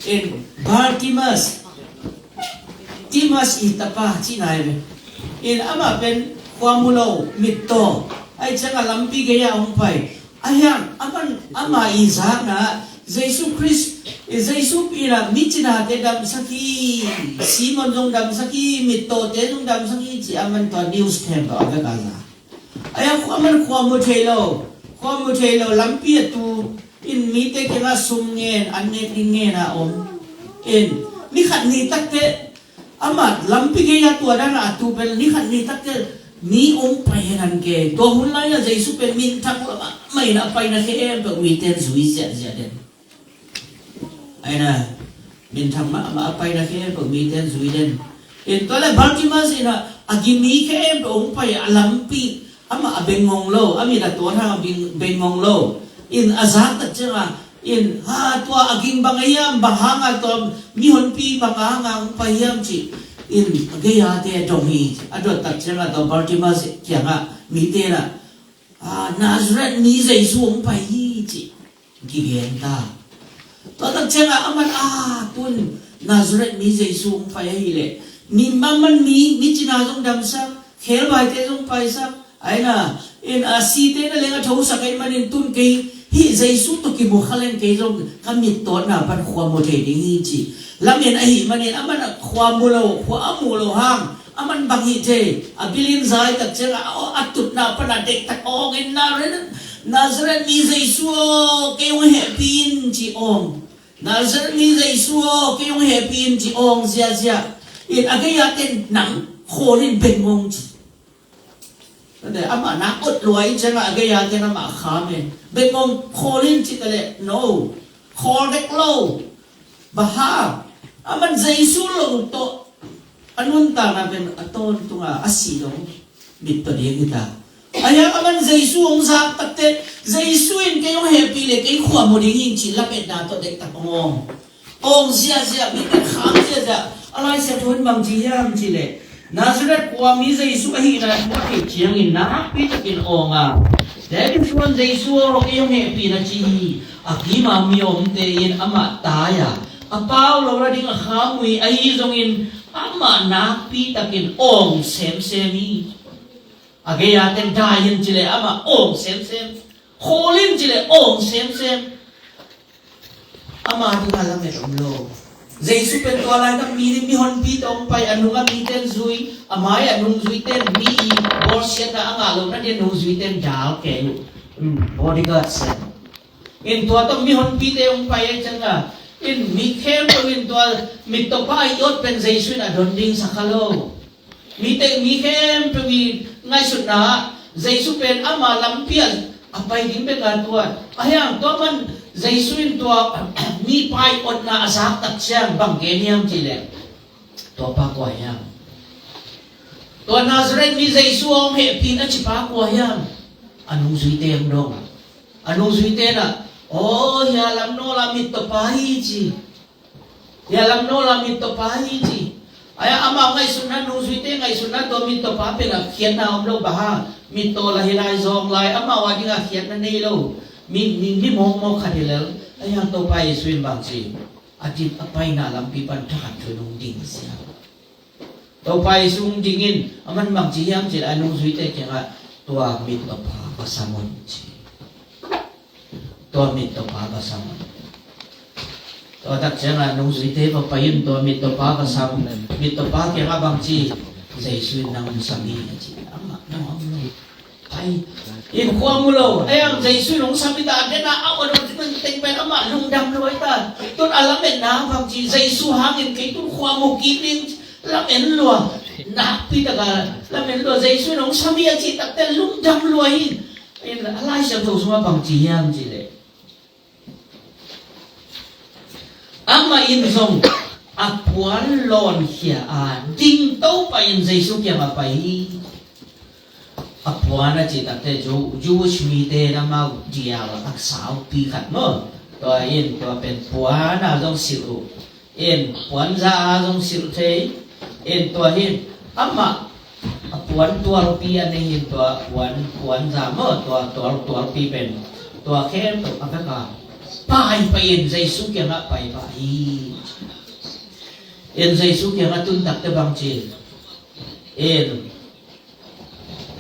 In Bartimas. Timas i tapa ci nai ve. In amah pen khua mu lo, mittaw. Ai ciang a lampi gei a hong pai. A hiang, aman, ama i zakna, Jesu Khrist, Jesu in a micinate damsak hi, Simon zong damsak hi, mittawte zong damsak hi, ci aman tua news khempeuh a vek a za. A hiang, aman khua mu thei lo, khua mu thei lo, lampi a tu, in mite kiangah sum ngen, an nek ding ngen a om. In, ni khat ni takteh, amah lampi gei a tua dan a tu pen, ni khat ni takteh, mi om pai hen an ke. Tua hun lai-ah Jesu pen minthang mahmah in a paina khempeuh mite in zui ziahziah den. Aina, minthang mahmah a paina khempeuh mite in zui den. In tua le Bartimas in a, a gim mi khempeuh hong pai a lampi, amah a bengngong lo, a mit a tuat hang a beng, bengngong lo. In a zak tak ciang a, in, ha, tua a ging bang a hiam, bang hang a tua mihonpi bang hang a hong pai hiam ci. In a gei-ate a dong hi, a dot tak ciang a tua Bartimas kiangah mite in a, a, Nazareth mi Jesu hong pai hi ci. Kigen ta. Tua tak ciang a aman a tun Nazareth mi Jesu hong pai ahih leh, mi maman mi, mi cina zong damsak, khelbaite zong paisak, aina, in a site na leng a thosak ahih manin tun kei, hih Jesu tawh kimu kha leng kei zong ka mittawtna pan khua mu thei ding hi ci. Lamen ahih manin aman a khua mu lo, khua a mu lo hang, aman bang hih thei, a bilin zai tak ciang a, a tutna pan a dektak awng in Nazareth, Nazareth mi Jesu aw, kei hong hehpih in ci awng. Nazareth mi Jesu aw, kei hong hehpih in ci awng ziazia. In a gei-a ten nang khawl in bengngong ci. Tate amah nak ot luai ciang a gei-a ten amah kham e. Bengngong khawl in ci ta leh no. Khawl dek lo. Bang hang, aman Jesu lo tawh a nuntakna pen a tawntung a, a sih dong mittaw ding hi ta. A hiang aman Jesu hong zak takteh, Jesu in kei hong hehpih leh kei khua mu ding hi ci lametna tawh dektak hong awng. Awng ziazia, mi pen kham ziazia, a Lai Siangtho in bang ci hiam ci leh, Nazareth khua mi Jesu ahihna thu a theih ciangin nakpi takin awng a, David suan Jesu aw, kei hong hehpih in a ci hi. A kim a mi omte in amah tai a, a pau lo la ding a kham uh hi. Ahi zongin amah nakpi takin awng semsem hi. A gei-a ten dai in ci leh amah awng semsem. Khawl in ci leh awng semsem. Ama ding a lamet om lo. Jesu pen tua laitak mi, mihonpi tawh hong pai, a nung a mite in zui, a mai a nungzuite in, mi i bawlsiatna a ngah lohna ding a nungzuite in dal kei uh. Hmm, bodyguard sem. In tua tawh mihonpite hong pai ahih ciangin, in mi khempeuh in tua mittawpa i ot pen Jesu in a don ding sa kha lo. Mite, mi khempeuh i ngaihsutna ah Jesu pen ama lampi ah a pai ding bek a tuat. A hiang tua man Jesu in tua mipa i otna a zak tak ciang bang gen hiam cih leh, tua pa kua hiam? Tua Nazareth mi Jesu a hong hehpih in a ci pa kua hiam? A nungzuite hong dong. A nungzuite in ah, "Aw, hia lam nawl a mittawpa hi," ci. "Hia lam nawl a mittawpa hi," ci. Ahi a, amau ngaihsutna, nungzuite ngaihsutna, tua mittawpa pen a khiatna om lo, bang hang, mittaw lah hi lai, zawng lai, amau a ding a khiatna nei lo. Mi, mi, mi mawkmawk khat hi lel. Ahi a, Topa Jesu in bang ci, "A din a paina lampi pan thakhat thu in hong ding," ci a. Topa Jesu hong ding in, aman bang ci hiam cih leh, a nungzuite kiangah, "Tua mittawpa va sam un," ci. "Tua mittawpa va sam un." Tua tak ciangah nungzuite va pai in, tua mittawpa va sam. Mittawpa kiangah bang ci, "Jesu in nang hong sam hi," a ci. Amah, "Nang hong sam hi." Pai in, khua mu lo. Ahi a, Jesu in hong sam hi ta, a den a, a ot ot teng pen amah lungdam lua hi ta. Tun a lametna bang ci, "Jesu hangin kei tun khua mu kik ding," lamen lua. Nakpi tak a lamen lua. Jesu in hong sam hi a cih takteh lungdam lua hi. In, a Lai Siangtho sungah bang ci hiam cih leh, amah in zong a puan lawnkhia a, ding to pah in Jesu kiangah pai hi. A puan a cih takteh Jew-, Jewish mite in amau dial a saupi khat maw. Tua in, tua pen puan a zong silh uh. In, puanza a zong silh thei. In, tua hi in, amah a puan tualpi a nei hi in, tua puan, puanza maw, tua tual, tualpi pen, tua khempeuh a vek a pai pah in, Jesu kiangah pai pah hi. In, Jesu kiangah tun takteh bang ci, in,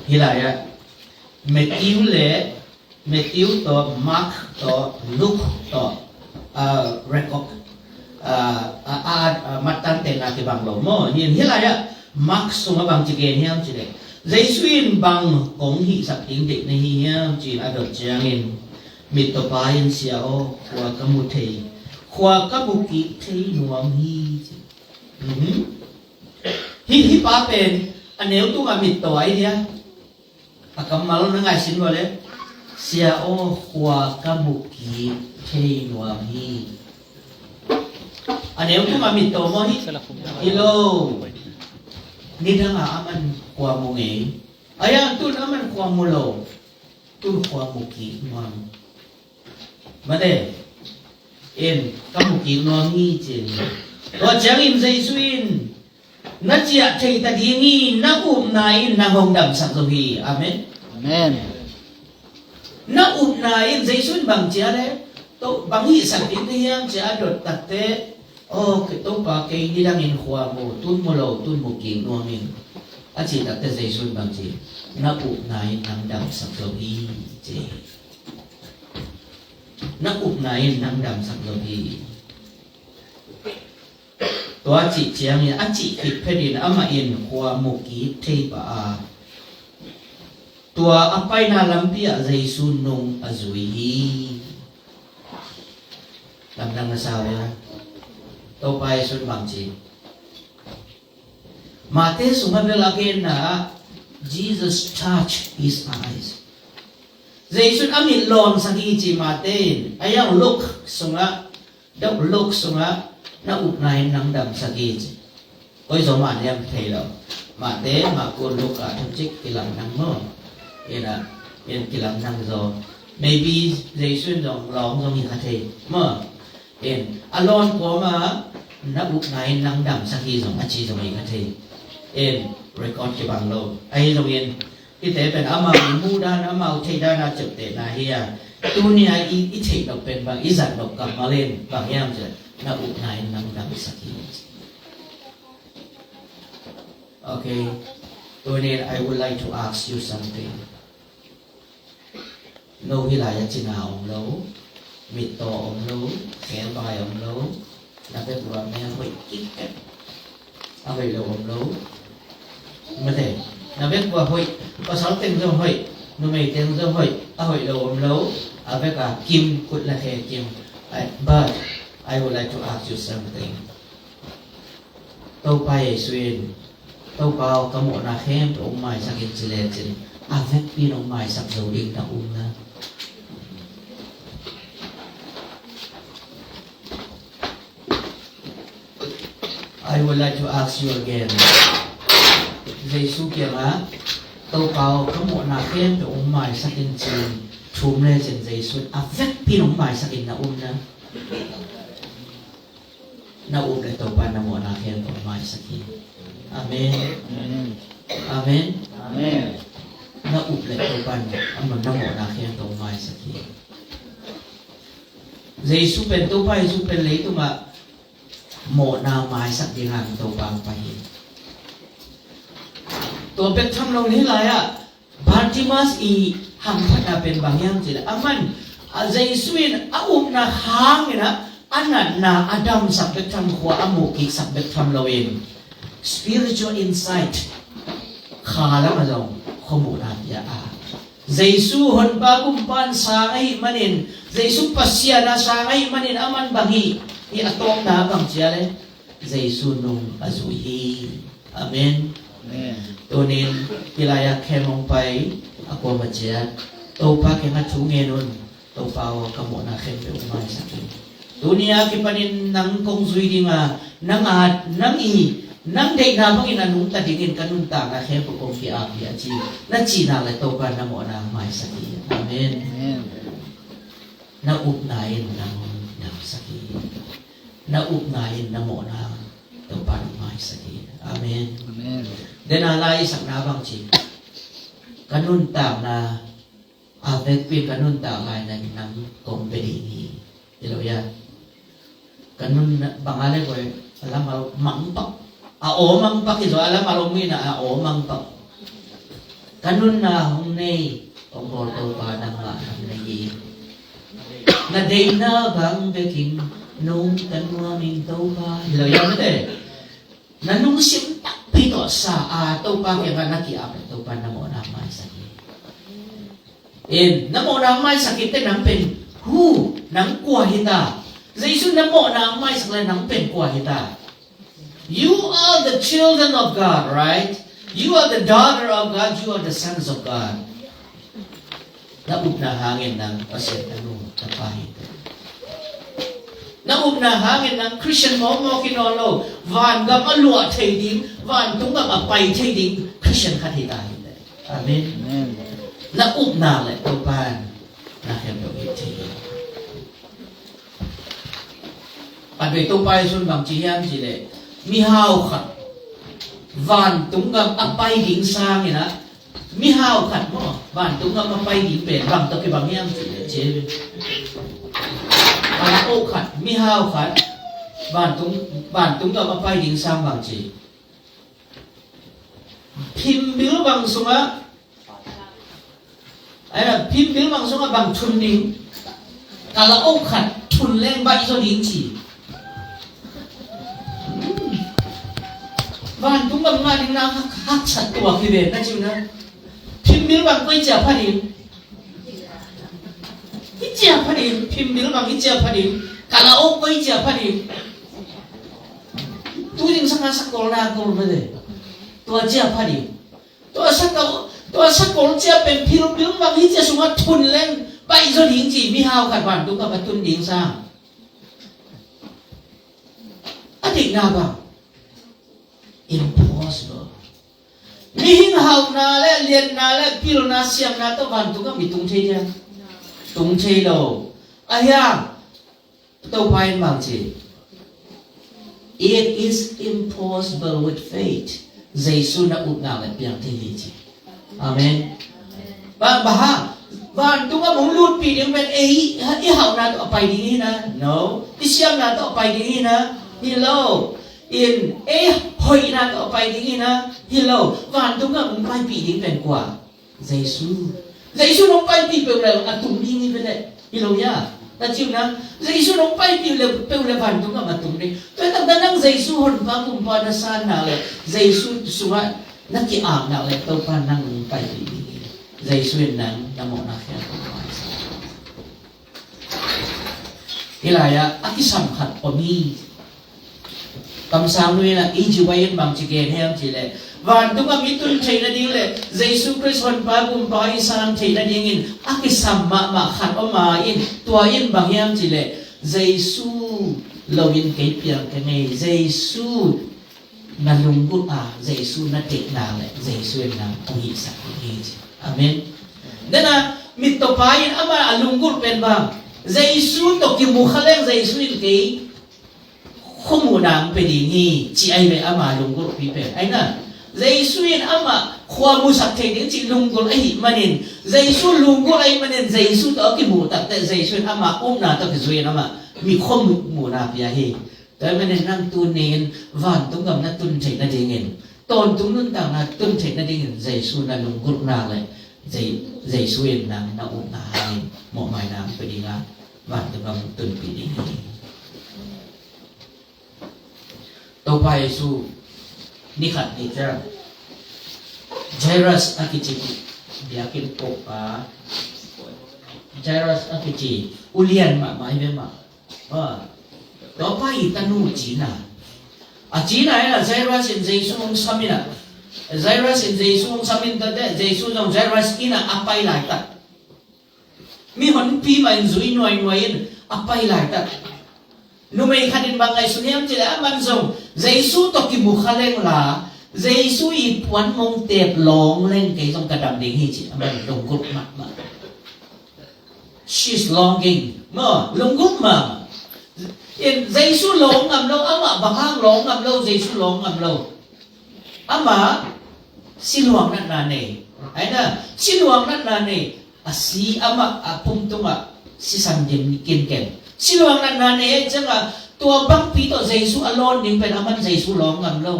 hih lai ah, Matthew le Matthew tawh, Mark tawh, Luke tawh, ah, record, ah, ah, ah, ah, mattan tena kibang lo maw. Hih, hih lai ah Mark sungah bang ci gen hiam cih leh, Jesu in bang kong hihsak ding deih na hi hiam ci-in a dot ciangin, mittawpa in, "Sia aw, khua ka mu thei, khua ka mu kik thei nuam hi," ci. Mhm. Hih, hih pa pen a neu tungah mittaw ahi dia. A kammal na ngaihsun vua leh, "Sia aw, khua ka mu kik thei nuam hi." A neu tungah mittaw maw hi? Hi lo. Nidang a aman khua mu ngei. Ahi a, tun aman khua mu lo. Tun khua mu kik nuam. Mate, in, ka mu kik nuam hi ci. Tua ciangin Jesu in, "Na ciah thei ta ding hi, na upna in nang hong damsak zo hi." Amen. Amen. Na upna in, Jesu in bang ci a leh, to, bang hihsak ding na hiam ci a dot takteh, "Aw, kei Topa, kei nidangin khua mu, tun mu lo, tun mu kik nuam ing," a cih takteh Jesu in bang ci, "Na upna in nang damsak zo hi," ci. "Na upna in nang damsak zo hi." Tua cih ciangin, a cih khit phetin amah in khua mu kik thei pah a, tua a paina lampi ah Jesu nung a zui hi. Lamdang na sa uh hia? Topa Jesu in bang ci? Mate sungah bel a genna ah, "Jesus touched his eyes." Jesu in a mit lawnsak hi ci Mate in, a yang Luke sungah, Dok Luke sungah, "Na upna in nang damsak hi," ci. Koi zaw mah niam thei lo. Mate, Marku, Luka thucik kilamdang maw. Ina, in kilamdang zaw. Maybe Jesu in zong lawng zong hi kha thei maw. In, a lawn kuama, "Na upna in nang damsak hi," zong a ci zong hi kha thei. In, record kibang lo. Ahi zongin, hihte pen amau muhdan, amau theihdan a ciaptehna hi a. Tuni a i, i theih nop pen bang, i zat nop kammal in bang hiam cih leh, "Na upna in nang damsak hi." Okay. Tuni, I would like to ask you something. No hih lai-ah cina om lo, mittaw om lo, khebai om lo, na bek ua mel hoih kik kek, a hoih lo om lo. Mate, na bek ua hoih, pasal teng zong hoih, numei teng zong hoih, a hoih lo om lo, a bek a kim khut la khe kim. I, but I would like to ask you something. Topa Jesu in, "Topa aw, ka mawhna khempeuh hong maisak in," ci lecin, a vekpi in hong maisak zo ding na um la. I would like to ask you again. Jesu kiangah, "Topa aw, ka mawhna khempeuh hong maisak in," ci-in thum lecin Jesu a vekpi in hong maisak in na um na. Na up le Topa na mawhna khempeuh hong maisak hi. Amen. Amen. Amen. Amen. Na up le Topa na, na mawhna khempeuh hong maisak hi. Jesu pen, Topa Jesu pen leitungah mawhna maisak dingin Topa hong pai hi. Tua bek tham lo hi lai-ah Bartimas i hamphatna pen bang hiam cih leh, aman, a, Jesu in a upna hangin a, a natna a damsak bek tham, khua a muh kiksak bek tham loin spiritual insight, kha lamah zong khuamuhna pia a, Jesu Honpa Kumpa in sang ahih manin, Jesu Pasian a sang ahih manin, aman bang hi, hi a tawpna bang ci a leh Jesu nung a zui hi. Amen. Amen. Tunin hih lai-ah khem hong pai a kuama ciat Topa kiangah thu ngen un. Topa aw, ka mawhna khempeuh hong maisak in. Tuni a kipanin nang kong zui ding a, nang a, nang i, nang deihna bangin a nungta dingin ka nuntakna khempeuh kong ki-ap hi a ci. Na cihna le Topa na mawhna hong maisak hi. Amen. Amen. Na upna in nang damsak hi. Na upna in na mawhna Topa in hong maisak hi. Amen. Amen. Dena lai i sakna bang ci, ka nuntakna a vekpi ka nuntak lai-in nang kong bia ding hi. Hi lo ia. Ka nun bang a le koi, a lam a mang pak, a aw mang pak hi zaw, a lam a lo mi na a aw mang pak. Ka nunna hong nei, kong bawl Topa nangmah hong nei hi. Na deihna bang bekin nungta nuam ing Topa. Hi lo ia mate. Na lungsim takpi tawh sa a Topa kiangah na ki-ap le Topa na mawhna maisak hi. In, na mawhna maisak hi teh nang pen, hu, nang kua hi ta? Jesu na mawhna maisak le nang pen kua hi ta? You are the children of God, right? You are the daughter of God. You are the sons of God. Na upna hangin nang Pasian na nu na pa hi teh. Na upna hangin nang Christian mawkmawk hi nawn lo. Vangam a luah thei ding, vantung gam a pai thei ding Christian khat hi ta hi teh. Amen. Amen. Na upna le Topa in na khempeuh hi thei hi. A bei Topa Jesu in bang ci hiam cih leh, mihau khat vantung gam a pai ding sangin a, mihau khat maw, vantung gam a pai ding pen bang tawh kibang hiam cih leh, ci hi. Kalaoh khat, mihau khat, vantung, vantung gam a pai ding sang bang ci. Phimbil bang sungah, ai na, phimbil bang sungah bang thun ding? Kalaoh khat thun leng baih zaw ding ci. Hmm. Vantung gam ngah ding na hak, haksat tuak hi ve na ci uh na. Phimbil bang koi cia pha ding? Hi cia pha ding, phimbil bang hi cia pha ding, kalaoh koi cia pha ding. Tu ding sanga sakol na kol mate. Tua cia pha ding. Tua sakol, tua sakol cia pen phimbil bang hi cia sungah thun leng baih zaw ding ci, mihau khat vantung gam a tun ding sang. A deihna bang? Impossible. Mihing hauhna le liatna le pilna siamna tawh vantung gam i tung thei dia? Tung thei lo. Ahi hang Topa in bang ci, "It is impossible with faith." Jesu na upna le piang thei hi ci. Amen. Bang, bang hang, vantung gam hong lutpih ding pen ei i hauhna tawh a pai ding hi na? No. I siamna tawh a pai ding hi na? Hi lo. In, ei hoihna tawh a pai ding hi na? Hi lo. Vantung gam hong paipih ding pen kua? Jesu. Jesu hong paipih peuh le a tung ding hi ve leh. Hi lo hia? Na ci uh na, Jesu hong paipih le peuh le vantung gam a tung ding. Tua hi taktak nang Jesu Honpa Kumpa na san nak le, Jesu sungah na ki-ap nak le, Topa nang hong paipih ding hi. Jesu in nang na mawhna khempeuh hong maisak. Hih lai-ah a kisam khat om hi. Kamsang nu in ah, E G White in bang ci gen hiam cih leh, vantung gam i tun theih nading le Jesu Khrist Honpa Kumpa i san theih nadingin a kisam mahmah khat om a, in tua in bang hiam cih leh, Jesu loin kei piang ka ngei, Jesu na lunggulh a, Jesu na deihna le Jesu in nang hong hihsak ding hi ci. Amen. Dena Mittawpa in ama a lunggulh pen bang, Jesu tawh kimu kha leng Jesu in kei khuamuhna hong pia ding hi, ci ahi ve ama lunggulhpi pen. Aina, Jesu in ama khua musak thei ding cih lunggulh ahih manin, Jesu lunggulh ahih manin, Jesu tawh a kimuh takteh Jesu in ama upna tawh kizui in ama mi khuamuhna pia hi. Tua ahih manin nang tuni in vantung gam na tun theih nadingin, tawntung nuntakna tun theih nadingin Jesu na lunggulhna le Je-, Jesu in nang na upna hangin mawhmaina hong pia ding a, vantung gam tunpih ding hi. Topa Jesu ni khat ni ciang Jairus a kici biakinn kopa, Jairus a kici ulian mahmah hi ve mah. Topa i tanu cina. A cina ina Jairus in Jesu hong sam ina. Jairus in Jesu hong sam in tate, Jesu zong Jairus ina a pai laitak. Mihonpi mah in zui nuainuai in a pai laitak. Numei khat in bang ngaihsun hiam cih leh aman zong Jesu tawh kimu kha leng la, Jesu i puan mong teep lawng leng kei zong ka dam ding hi ci aman lunggulh mahmah. She's longing. Maw, lunggulh mahmah. In Jesu lawng ngam lo, amah bang hang lawng ngam lo, Jesu lawng ngam lo. Amah siluang natna nei. Aina, siluang natna nei. A si amah a pum tungah sisan dim kinken. Siluang natna nei ciangah tua bangpi tawh Jesu a lawn ding pen aman Jesu lawng ngam lo.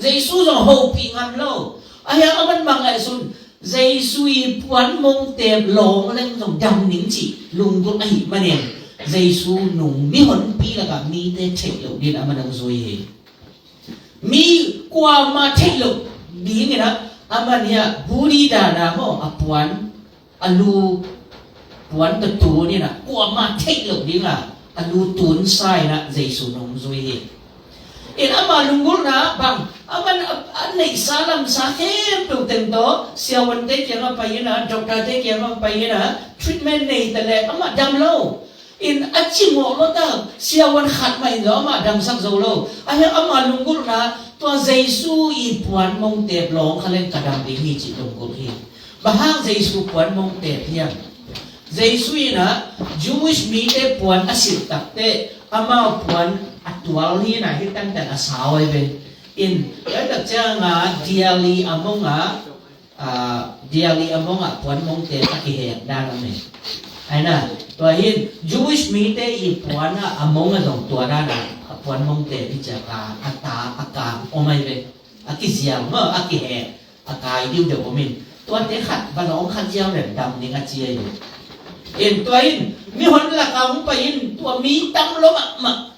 Jesu zong hopih ngam lo. Ahi hang aman bang ngaihsun, Jesu i puan mong teep lawng leng zong dam ning cih lunggulh ahih manin Jesu nung mihonpi lakah mite theih loh dingin aman hong zui hi. Mi kuamah theih loh dingin ah aman hiah budi dana maw a puan a lu puan tawh tun in ah kuamah theih loh dingin ah a lu tun sa in ah Jesu nung zui hi. In ama lunggulhna bang aman a, a neihsa lamsa khempeuh teng tawh siavuante kiangah pai in ah, doctorte kiangah pai in ah treatment nei ta leh amah dam lo. In a cimawh lo tak siavuan khat mah in zong amah damsak zo lo. Ahi hang ama lunggulhna tua Jesu i puan mong teep lawng kha leng ka dam ding hi cih lunggulh hi. Bang hang Jesu puan mong teep hiam? Jesu in ah Jewish mite puan a silh takteh amau puan a tual hi in ah hi tantan a sau ahi ve. In, tua tak ciangah diali a mong ah, ah, diali a mong ah puan mong teep a kihek dan om e. Aina, tua hin Jewish mite i puan ah a mong ah zong tua dan ah a puan mong teep hi ciangah a ta a kang om ahi ve. A kizial maw, a kihek, a kai diudeu om in. Tuate khat, va lawng khat ziau leh dam ding a ci ahi ve. In tua in, mihon lakah hong pai in, tua mi tam lo mahmah.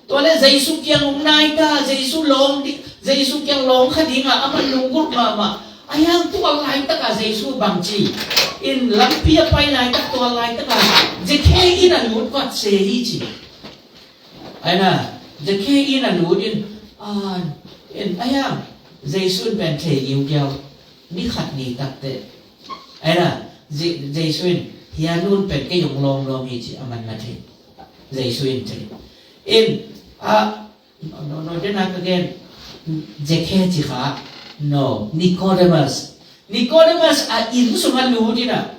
Tua leh Jesu kiang hong nai ta, Jesu lawng ding, Jesu kiang lawng kha dingah, aman lunggulh mahmah. Ahi hang tua laitakah Jesu bang ci. In lampi a pai laitak tua laitakah, Zakhe inn ah lut khat se hi ci. Aina, Zakhe inn ah lut in, a, in, ahi hang, Jesu in pen thei giugiau, ni khat ni takteh. Aina, Je-, Jesu in, hia nun pen kei hong lawm lawm hi ci, aman na thei. Jesu in thei. In, a, no, no, no, then again, Zakhe ci kha, no, Nicodemus. Nicodemus a inn sungah lut in ah,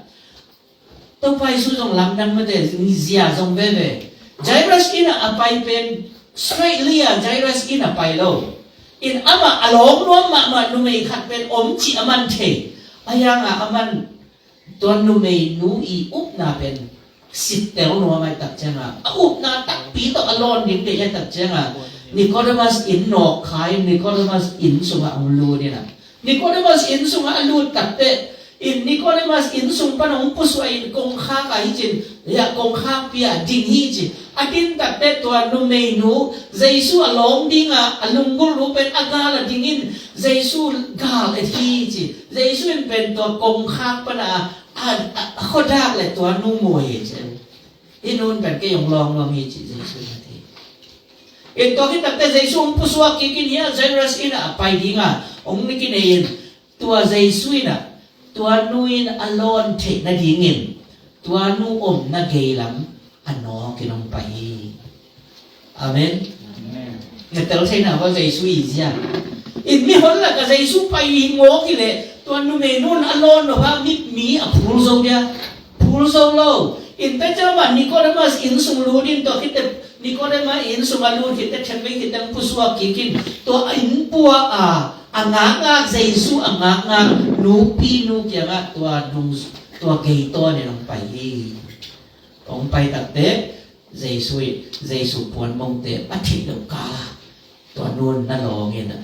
Topa Jesu zong lamdang mate, zia zong veve. Jairus inn ah a pai pen, straightly ah Jairus inn ah pai lo. In amah a lawm nuam mahmah numei khat pen om cih aman thei. Ahi hangah aman tua numeinu i upna pen sittel nuam ahih tak ciangah, a upna takpi tawh a lawn ding deih ahih tak ciangah, Nicodemus inn nawk kha in, Nicodemus inn sungah hong lut in ah. Nicodemus inn sungah a lut takteh, in Nicodemus inn sung pan hong pusuah in kongkhak ah hi cin, ya kongkhakpi ah ding hi ci. A din takteh tua numeinu, Jesu a lawng dingah, a lunggulhnu pen a gal ah dingin, Jesu gal et hi ci. Jesu in pen tua kongkhak pan a, a, a khuadak le tua nu mu hi ci. Hih nu in pen kei hong lawm lawm hi ci Jesu in a thei. In tua khit takteh Jesu hong pusuak kik in hiah Jairus inn ah a pai dingah hong na kinei in tua Jesu in ah tua nu in a lawn theih nadingin tua nu omna gei lam a nawk in hong pai hi. Amen. Amen. Na tel thei na vo Jesu i zia. In mihon lakah Jesu pai hi ngawk hi leh Tua numei nun a lawn lo hang mi, mi a phul zo dia. Phul zo lo. Innte ciang mah Nicodemus inn sung lut in tua khit teh Nicodemus inn sung a lut khit teh themvei khit teh pusuak kik in. Tua inn pua a, a ngakngak Jesu a ngakngak nupi nu kiangah tua dung, tua gei tawn in hong pai hi. Hong pai takteh Jesu i, Jesu puan mongte a theih loh kal a tua nun na lawng in a,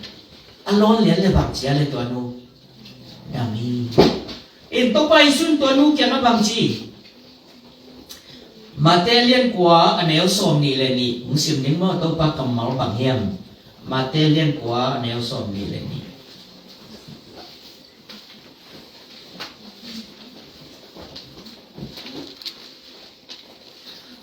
a lawn lian le bang cia le tua nu dam hi. In Topa Jesu in tua nu kiangah bang ci? Mate lian kua a neu sawm nih le nih hong sim ning maw, Topa kammal bang hiam? Mate lian kua a neu sawm nih le nih.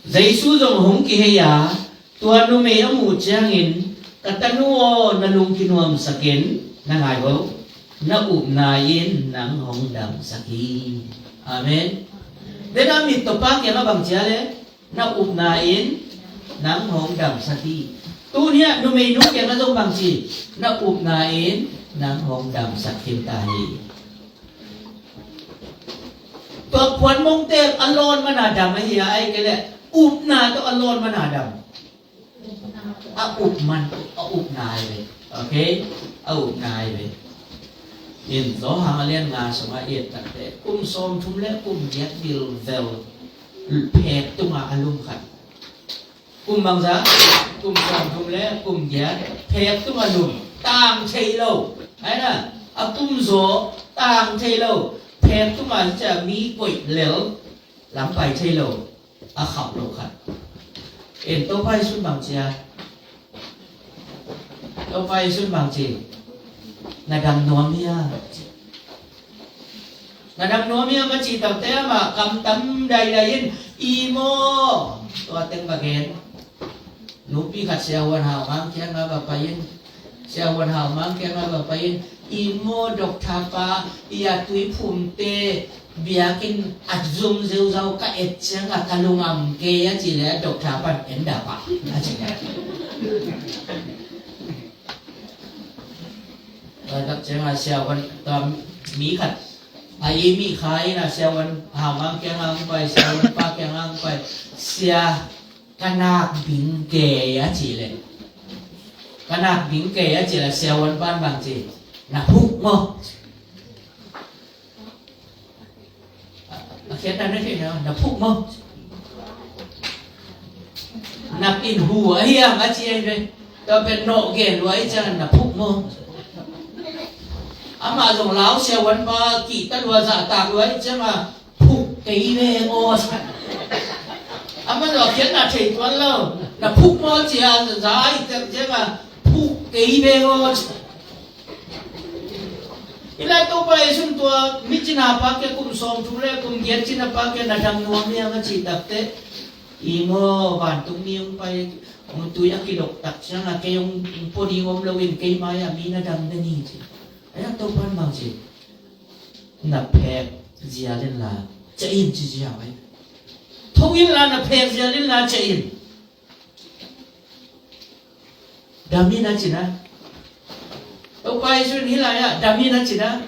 Jesu zong hong kihei a, tua numei a muh ciangin, "Ka tanu aw, na lung kinuamsak in, na ngai vo, na upna in nang hong damsak hi." Amen. Tua a mit tawh pa kiangah bang cia le, "Na upna in nang hong damsak hi." Tuni-ah numei nu kiangah zong bang ci, "Na upna in nang hong damsak khin ta hi." Tua puan mongte a lawn mana dam ahi a, ahih kei leh upna tawh a lawn mana dam. A up man, a upna ahi ve. Okay? A upna ahi ve. In Johan a lian nga sungah i et takteh kum sawmthum le kum giat bilvel phek tungah a lum khat. Kum bangzah, kum sawmthum le kum giat phek tungah lum, tang thei lo. Ahi na, a kum zaw tang thei lo. Phek tungah hi cia mi koih lel, lam pai thei lo, a khauh lo khat. In Topa Jesu'n bang cia? Topa Jesu'n bang ci? "Na dam nuam hiam?" "Na dam nuam hiam?" a cih takteh amah kam tam daidai in, "I maw," tua teng va gen. Nupi khat siavuan haumang kiangah va pai in, siavuan haumang kiangah va pai in, "I maw, doctor pa, i a tuiphumte biakinn a zum zeuzau ka et ciangah ka lungam kei," a cih leh doctor pan, "En dah pah," a cih leh. Tua tak ciangah siavuan, tua mi khat a i mih kha in a siavuan haumang kiangah hong pai, siavuan pa kiangah hong pai, "Sia, ka nak bing kei," a cih leh, "Ka nak bing kei," a cih leh siavuan pan bang ci? "Na phuk maw?" A khiatna na theih na, "Na phuk maw?" "Na pin hu a hiam?" a ci ahi ve. Tua pen nawh gen lua i ciangah, "Na phuk maw?" Amah zong lau siavuan pa kihta lua, zahtak lua i ciangah, "Phuk kei ve aw." Amah zong a khiatna thei tuan lo. "Na phuk maw?" ci a za i ciangah, "Phuk kei ve aw." Hih lai Topa Jesu'n tua mi cina pa kia, kum sawmthum le kum giat cina pa kia, "Na dam nuam hiam?" a cih takteh, "I maw, vantungmi hong pai, hong tui a kidok tak ciangah kei hong pua ding om lo in, kei mai-ah mi na dam den hi," ci. Ahi a Topa'n bang ci? "Na phek zial inla ciah in," ci ziau ahi. "Tho inla, na phek zial inla ciah in." Dam in a ci na. Topa Jesu'n hih lai-ah dam in a ci na?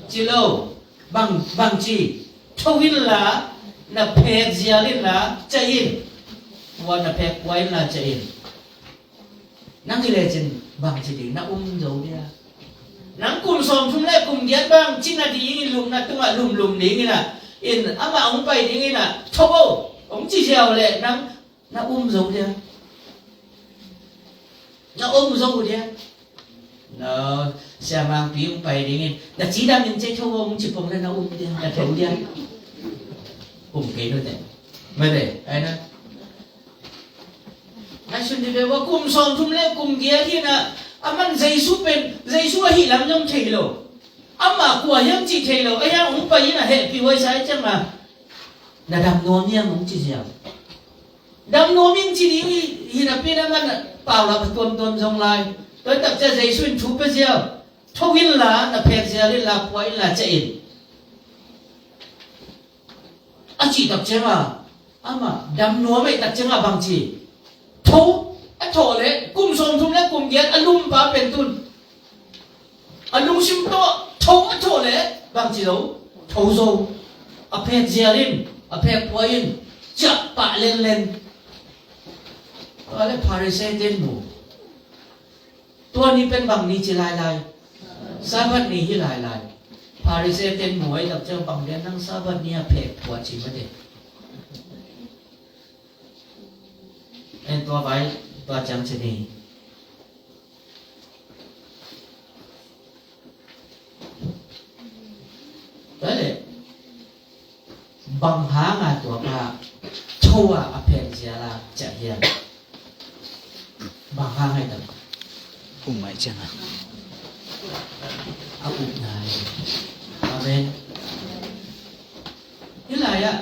Ci lo. Bang, bang ci? "Tho inla, na phek zial inla ciah in. Tua na phek pua inla ciah in." Nang hi lecin bang ci ding, na um zo dia? Nang kum sawmthum le kum giat bang cina ding in, lumna tungah lumlum ding in a, in amah hong pai ding in a, "Tho o," hong ci ziau leh nang na um zo dia? Na um zo dia? Na siamangpi hong pai ding in, "Na cidam in, ciah tho o," hong ci pong leh na um dia, na tho dia? Um kei nute. Mate, ahi na. Ngaihsun dih ve ua, kum sawmthum le kum giat hi na, aman Jesu pen, Jesu ahih lam zong thei lo. Amah kua hiam cih thei lo. Ahi a hong pai in a hehpih huai sa i ciang a, "Na dam nuam hiam?" hong ci ziau. Dam nuam ing ci ding hi, hi napi na man paulap a tuamtuam zong lai. Tua tak ciang Jesu in thu pia ziau. "Tho inla, na phek zial inla, pua inla ciah in," a cih tak ciang a, amah dam nuam ahih tak ciang a bang ci? Tho a thawh leh, kum sawmthum le kum giat a lumpa pen tun a lungsim tawh tho a thawh leh, Bang ci lo, tho zo. A phek zial in, a phek pua in, ciah pah lenlen. Tua le Pharisee ten mu. Tua ni pen bang ni ci lailai. Sabbath ni hi lailai. Pharisee ten mu ai tak ciang bang lian nang Sabbath ni a phek pua ci mate. En tua vai, tua ciang ci ni. Tua le, bang hanga tua pa tho a a phek zial a ciah hiam? Bang hang ai tam? Um ai ciang a. A um nai. Amen. Hi lai ah,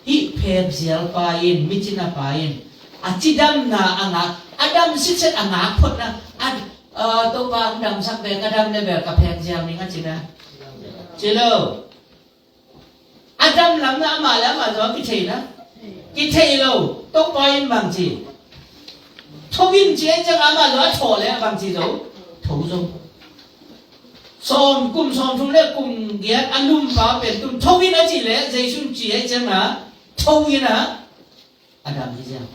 hih phek zial pa in, mi cina pa in, a cidamna a ngak, a dam sitset a ngak photna, a, a, Topa ang damsak ve, ka dam le ve, ka phek zial ning a cina. Ci lo. A dam lamna amah le amah zaw kithei na. Kithei lo. Topa in bang ci. Tho in ci ai ciang amah zaw a thawh le bang ci zo. Tho zo. Sawm, kum sawm thum le kum giat a lumpa pen tun tho in a ci le, Jesu in ci ai ciang a, tho in a, a dam hi ziang.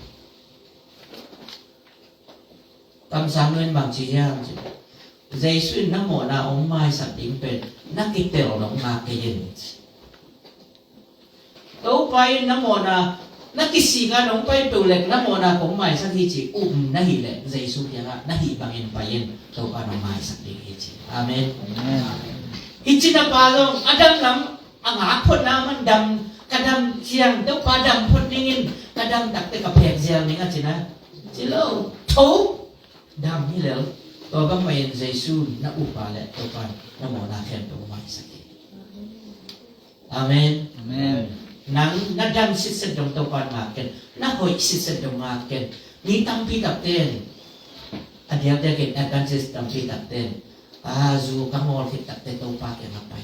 Kamsang nu in bang ci hiam ci. Jesu in na mawhna hong maisak ding pen, na kitel nong ngak kei in ci. Topa in na mawhna, na kisik a nong pai peuh lek na mawhna kong maisak hi ci um na hih leh Jesu kiangah na hih bangin pai in Topa nong maisak ding hi ci. Amen. Amen. Hi cina pa zong a dam lam a ngak photna man dam, ka dam ciang Topa dam phot dingin ka dam takte ka phek zial ning a cina. Ci lo, tho, dam hi lel. Tua bang mah in Jesu na upa le Topa na mawhna khempeuh maisak hi. Amen. Amen. Nang na dam sitset dong Topa ngak ken, na hoih sitset dong ngak ken. Mi tampi takte in a diakdiakin advantage tampi takte in, a, zu ka ngawl khit takte Topa kiangah pai.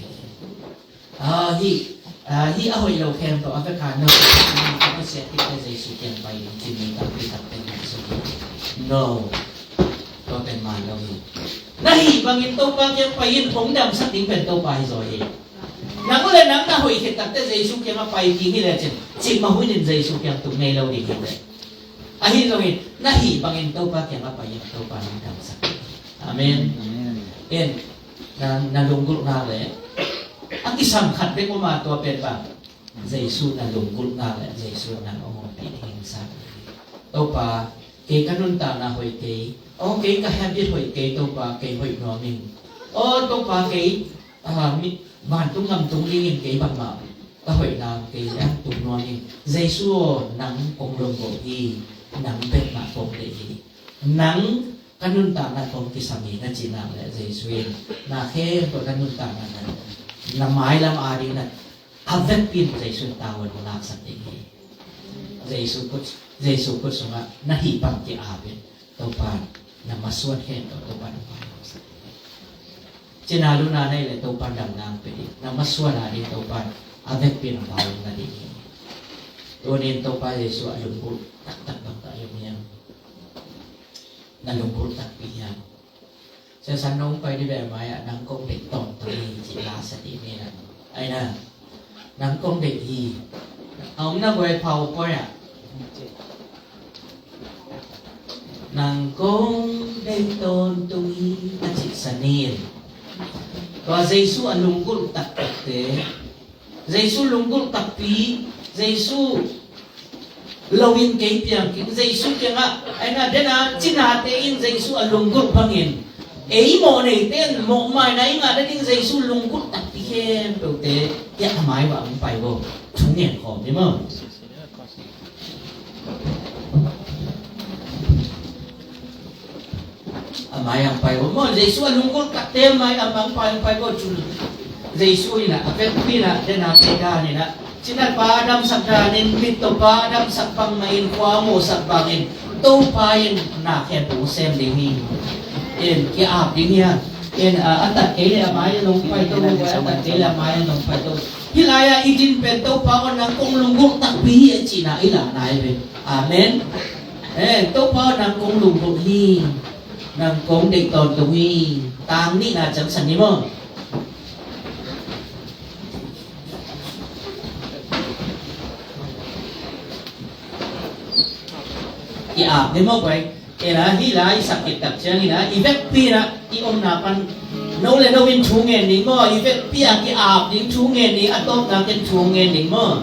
A, hih, a, hih a hoih lo khempeuh a vekha no, a pasiat khit takte Jesu kiang pai ding ci mi tampi takte in ngaihsun. No. Tua pen man lo hi. Na hih bangin Topa kiang pai in hong damsak ding pen Topa hi zaw hi. Nang le nang na hoih khit takte Jesu kiangah pai ding hi lecin, cimah hunin Jesu kiang tung ngei lo ding hi le. Ahi zongin na hih bangin Topa kiangah pai in Topa nong damsak. Amen. Amen. En, na, na lunggulh ngak le a kisam khat bek om a, tua pen bang, Jesu na lunggulh ngak le Jesu nang hong ompih ding hi sa. Topa, kei ka nuntakna hoih kei. Aw, kei ka habit hoih kei, Topa, kei hoih nuam ing. Aw, Topa, kei a, mi, vantung gam tung dingin kei bangmah ka hoih lam kei a tung nuam ing. Jesu aw, nang kong lunggulh hi, nang bek mah kong deih hi. Nang ka nuntakna kong kisam hi na cih nak leh Jesu in na khempeuh ka nuntakna na, na mailam ading na a vekpi in Jesu in tavuan hong laksak ding hi. Jesu khut, Jesu khut sungah na hih bang ki-ap in Topa na masuan khempeuh Topa na mailam sak. Cina luna nei le Topa damna pia ding, na masuan a ding Topa a vekpi in a bau na ding hi. Tunin Topa Jesu a lunggulh taktak bang ka hiam hiam? Na lunggulh takpi hiam? Siasan nong pai dih beh mai-ah nang kong deih tawntung hi ci la sa dih mi na. Ai na. Nang kong deih hi. A om na guai PowerPoint ah. Nang kong deih tawntung hi a cih sa ni. Tua Jesu a lunggulh taktakte, Jesu lunggulh takpi, Jesu lo in kei piang kik, Jesu kiangah, ai na dena cinate in Jesu a lunggulh bangin ei mawh neite in mawh maina i ngah nading Jesu lunggulh takpi khempeuhte, tia a mai vah hong pai vo. Thungen khawm ni maw? A mai ang pai vo maw, Jesu a lunggulh takte mai ang pai ang pai vo cun. Jesu in a, a vekpi in a, dena pe dan in a, cinat pa damsak danin, mit Topa damsak bang mah in, khua mawhsak bangin Topa in na khempeuh sem ding hi. In ki-ap ding hi a. In a, a tat kei le a mai nong pai to, a tat kei le a mai nong pai to. Hih lai-ah i din pen Topa aw nang kong lunggulh takpi hi a cihna i la nai ve. Amen. Eh, Topa aw nang kong lunggulh hi. Nang kong deih tawntung hi. Tang nihna ciang san ni maw? Ap ding maw, pai. Ina, hih lai i sak khit tak ciangin ah, i vekpi in ah, i omna pan no le no in thu ngen ding maw, i vekpi a ki-ap ding thu ngen ding, a tawpna ken thu ngen ding maw.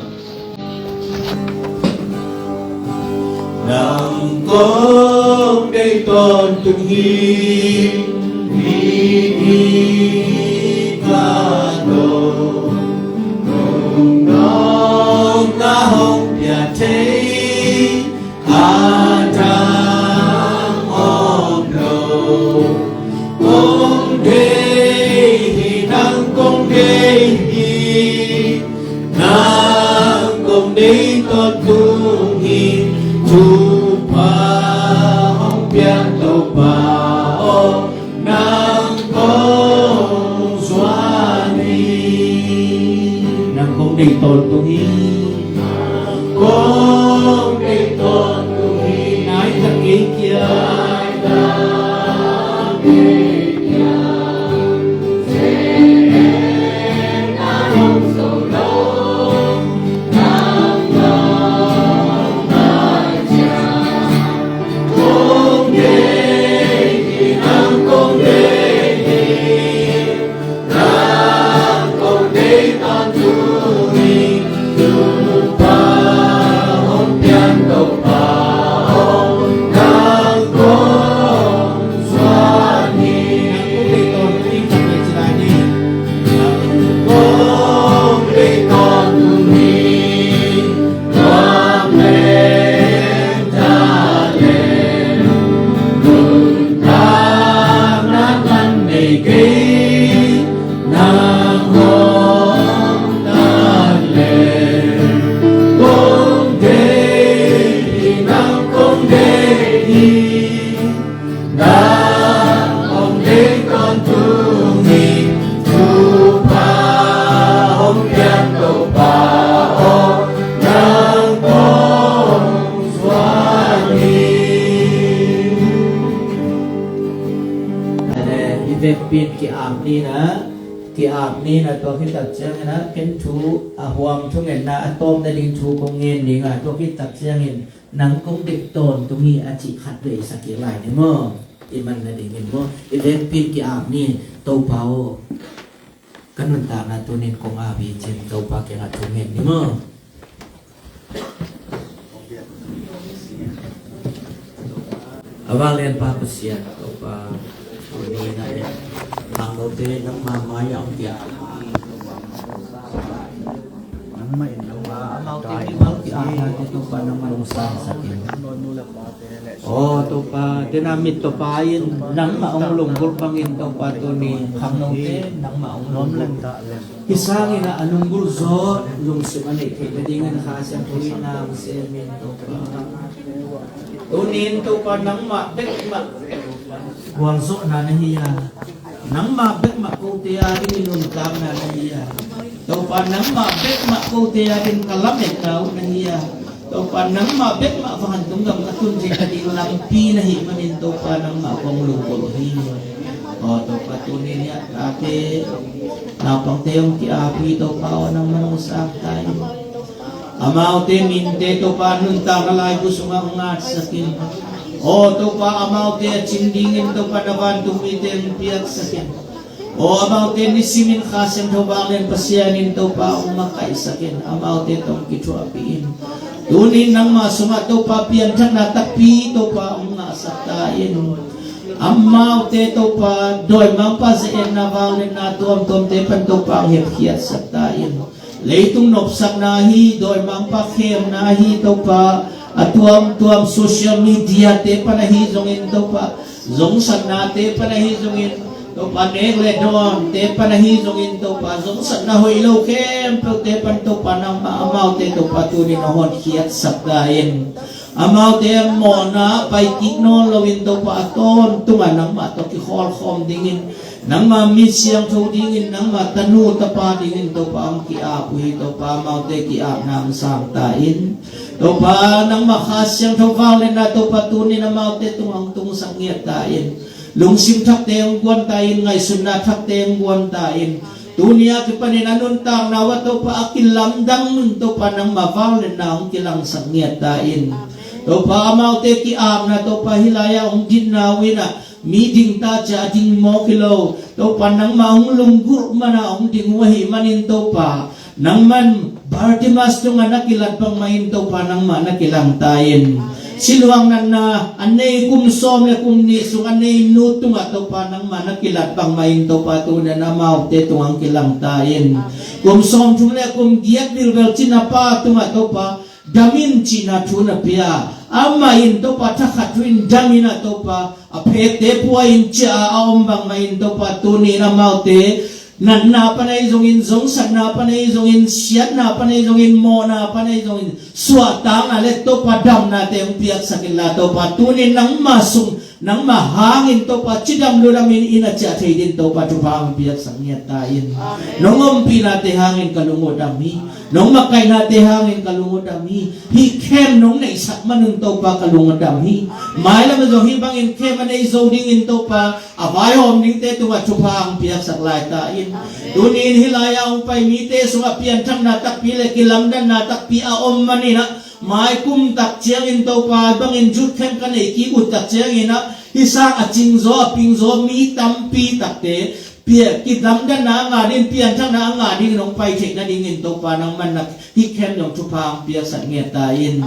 Nang kong deih tawntung hi, hi, hi, ka tawh, nong, nong na hong pia thei, a dang om lo. Kong deih hi, nang kong deih hi, nang kong deih tawntung hi. Thupha hong piak Topa aw, nang kong zuan hi. Nang kong deih tawntung hi. Nang kong deih tawntung hi. Nai tak kei kia. Nai tak kei kia. Nang hong deih tawntung hi, thupha hong piak Topa aw, nang kong zuan hi. Ane, i vekpi in ki-ap ni na, ki-ap ni na, tua khit tak ciangin ah, ken thu a huam thungetna a tawpna ding thu kong ngen ding a, tua khit tak ciangin nang kong deih tawntung hi a cih khat vei sa kik lai ni maw? I man nadingin maw? I vekpi in ki-ap ni, Topa aw. Ka nuntakna tuni-in kong ap hi ci-in Topa kiangah thu ngen ni maw? A vanglianpa Pasian, Topa, tuni-in ah khangnote nangma mai-ah hong piak. Nangmah in nangma amaute kimal ki-apnate Topa nangmah hong sangsak in. Aw Topa, tena mit tawh pai-in nangmah hong lunggulh bangin Topa tuni khangnote nangmah hong lunggulh. Hi sangin ah a lunggulh zawh lungsim a neih theih nadingin Kha Siangtho in na hong sem in Topa. Tuni-in Topa nangmah bek mah gualzawhna na hi a, nangmah bek mah kote adingin nuntakna na hi a, Topa nangmah bek mah kote adingin ka lametna uh na hi a, Topa nangmah bek mah vantung gam ka tun theih nading lampi na hih manin Topa nangmah kong lunggulh hi. Aw Topa tuni-in ah tate naupangte hong ki-ap hi Topa aw, nangmah hong sang ta in. Amaute minte Topa nuntakna laibu sungah hong ngatsak in. Aw Topa amaute a cing dingin Topa na vantung mite hong piaksak in. Aw amaute nisimin Kha Siangtho vanglian Pasian in Topa hong makaihsak in. Amaute tawh hong kithuahpih in. Tuni-in nangmah sungah Topa pianthatna takpi Topa hong ngahsak ta in. Amaute Topa dawimangpa ze-etna vangliatna tuamtuamte pan Topa hong hepkhiatsak ta in. Leitung nopsakna ahi, dawimangpa khemna ahi Topa, a tuamtuam social media-te pan ahi zongin Topa, zongsatnate pan ahi zongin Topa, nek le dawnte pan ahi zongin Topa, zongsatna hoih lo khempeuhte pan Topa nangmah amaute Topa tuni-in hong hotkhiatsak ta in. Amaute a mawhna pai kik nawn loin Topa a tawntungah nangmah tawh kikhawlkhawm dingin, nangmah mi siangtho dingin, nangmah tanu tapa dingin Topa hong ki-ap uh hi Topa amaute ki-apna hong sang ta in. Topa nangmah Kha Siangtho vangliatna Topa tuni-in amaute tungah hong tungsak ngiat ta in. Lungsim thakte hong guan ta in, ngaihsutna thakte hong guan ta in. Tuni a kipanin a nuntakna uh ah Topa a kilamdang mun Topa nangmah vangliatna hong kilangsak ngiat ta in. Topa, amaute ki-apna, Topa, hih lai-ah hong dinna uh in ah, mi ding ta ciah a ding mawk hi lo. Topa, nangmah hong lunggulh man a hong ding uh ahih manin, Topa, nangman Bartimas tungah na kilat bangmah in, Topa, nangmah na kilang ta in. Siluang natna a nei kum sawm le kum nih sung a nei nu tungah, Topa, nangmah na kilat bangmah in, Topa, tuni-in amaute tungah hong kilang ta in. Kum sawmthum le kum giat vilvel cina pa tungah, Topa, dam in cihna thu na pia. Amah in, Topa, thakhat thu in dam in ah, Topa, a phekte pua in ciah a om bangmah in, Topa, tuni-in amaute natna pan ahi zongin, zongsatna pan ahi zongin, siatna pan ahi zongin, mawhna pan ahi zongin, suahtakna le, Topa, damnate hong piaksak inla, Topa, tuni-in nangmah sung, nangmah hangin, Topa, cidam ludamin inn a ciah thei dingin, Topa, thupha hong piaksak ngiat ta in. Nong ompihnate hangin ka lung uh dam hi. Nong makaihnate hangin ka lung uh dam hi. Hih camp nong neihsak manun, Topa, ka lung uh dam hi. Mailam ah zong hih bangin camp a nei zo dingin, Topa, a vaihawm dingte tungah thupha hong piaksak lai ta in. Tuni-in hih lai-ah hong pai mite sungah pianthakna takpi le kilamdanna takpi a om manin ah, mai kum tak ciangin, Topa, bangin youth camp ka nei kik uh tak ciangin ah, hih sang a cingzaw, a pingzaw mi tampi takte pia, kilamdanna a ngah dingin, pianthakna a ngah dingin hong pai theih nadingin, Topa, nangman na hih camp dong thupha hong piaksak ngiat ta in.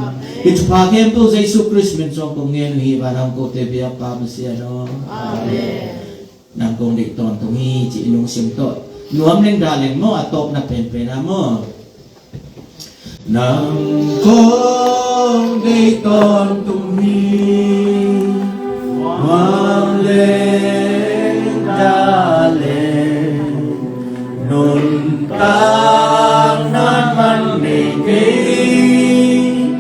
Hih thupha khempeuh Jesu Khrist min suang kong ngen uh hi, vanah hong kote biakpa Pasian aw. Amen. Nang kong deih tawntung hi, ci i lungsim tawh nuam leng dah leng maw, a tawpna penpen ah maw. Nang kong deih tawntung hi, nuam leng dah leng, nuntakna man nei kei,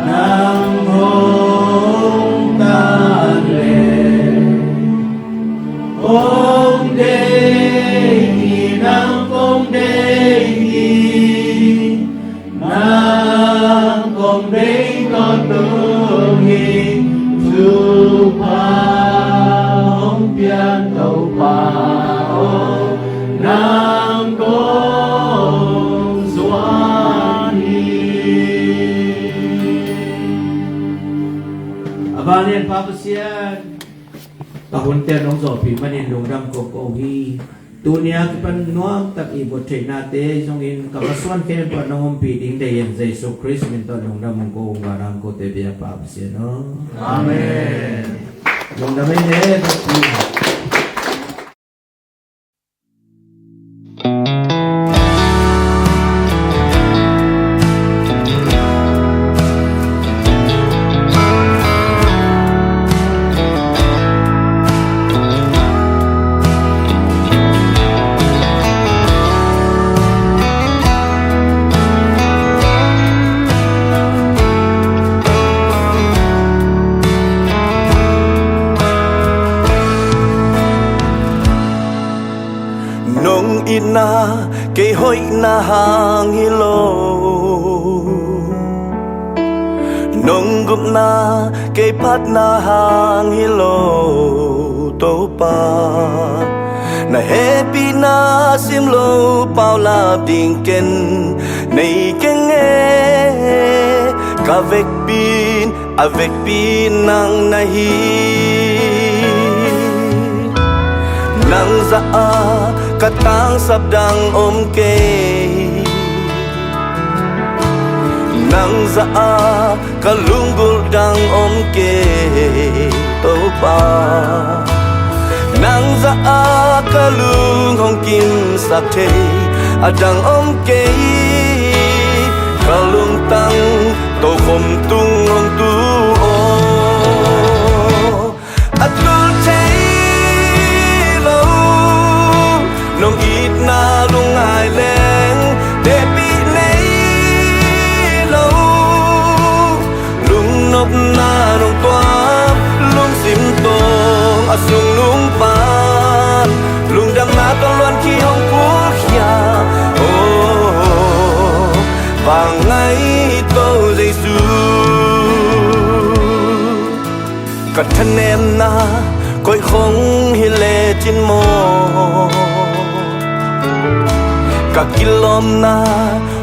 nang hong dah leng. Kong deih hi, nang kong deih hi, nang kong deih tawntung hi, thupha hong pian Topa aw, nang kong zuan hi. A vanglian Pa Pasian, ka hunte nong zawhpih manin lungdam kong ko hi. Tuni a kipan nuamtak i buat theihnate zongin ka masuan khempeuh nong ompih ding deih in, Jesu Khrist min tawh lungdam kong ko, vanah hong kote biakpa Pasian aw. Amen. Lungdam ei ne. Nong itna kei hoihna hang hi lo, nong gupna kei phatna hang hi lo, Topa. Na hehpihna sim lo paulap ding ken nei keng e. Ka vekpi in a vekpi nang na hi. Nang zah a ka tangsap dang om kei, nang zah a ka lunggulh dang om kei, Topa. Nang zah a ka lung hong kimsak thei a dang om kei. Ka lungtang tokhom tung hong tu aw. A tul thei lo, nong itna lungngai leng tepih nei lo. Lungnopna nong tuam, lungsim tawng a sung nung pan, lungdamna tawh luan khi hong pulkhia. Oh, vangngaihto Jesu. Ka thanemna koih khong hi lecin maw, Ka kilawmna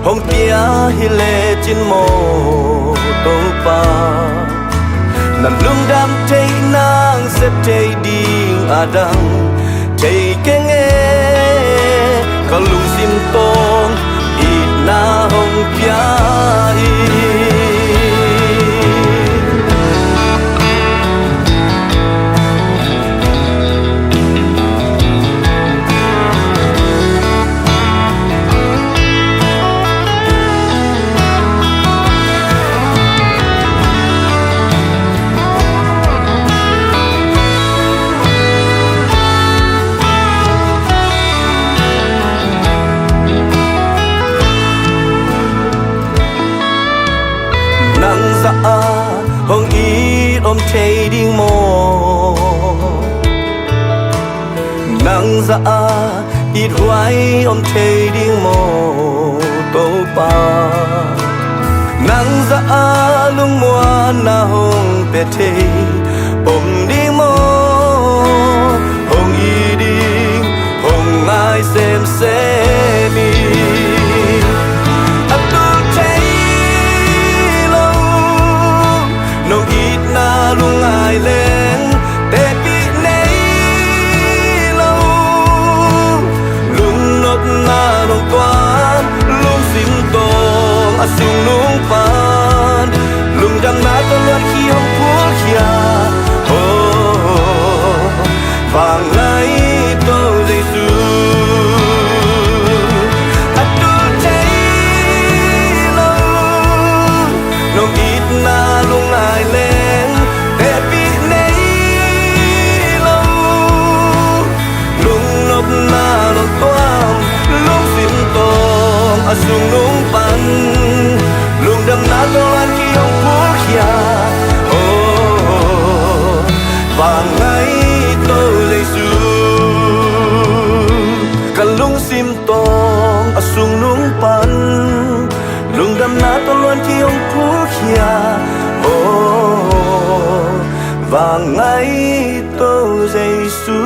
hong pia hi lecin maw Topa, na lungdam thei nang sep thei ding a dang thei keng e. Ka lungsim tawng itna hong pia hi. Nang zah a hong it om thei ding maw? Nang zah a ithuai om thei ding maw Topa? Nang zah a lungmuanna hong pia thei om ding maw? Hong it ding hong ngai semsem hi. A tul thei lo nong itna lungngai leng tepih nei lo. Lungnopna nong tuam lungsim tawng a sungnung pan lungdamna tawh luan khi hong phulkhia. Oh, vangngaih Topa Jesu, a tul thei lo nong itna lungngai leng tepih nei lo. Lungnopna nong tuam lungsim tawng a sungnung pan lungdamna tawh luan khi hong phulkhia. Oh, vangngaih Topa Jesu, ka lungsim tawng a sungnung pan lungdamna tawh luan khi hong phulkhia. Oh, vangngaih Topa Jesu.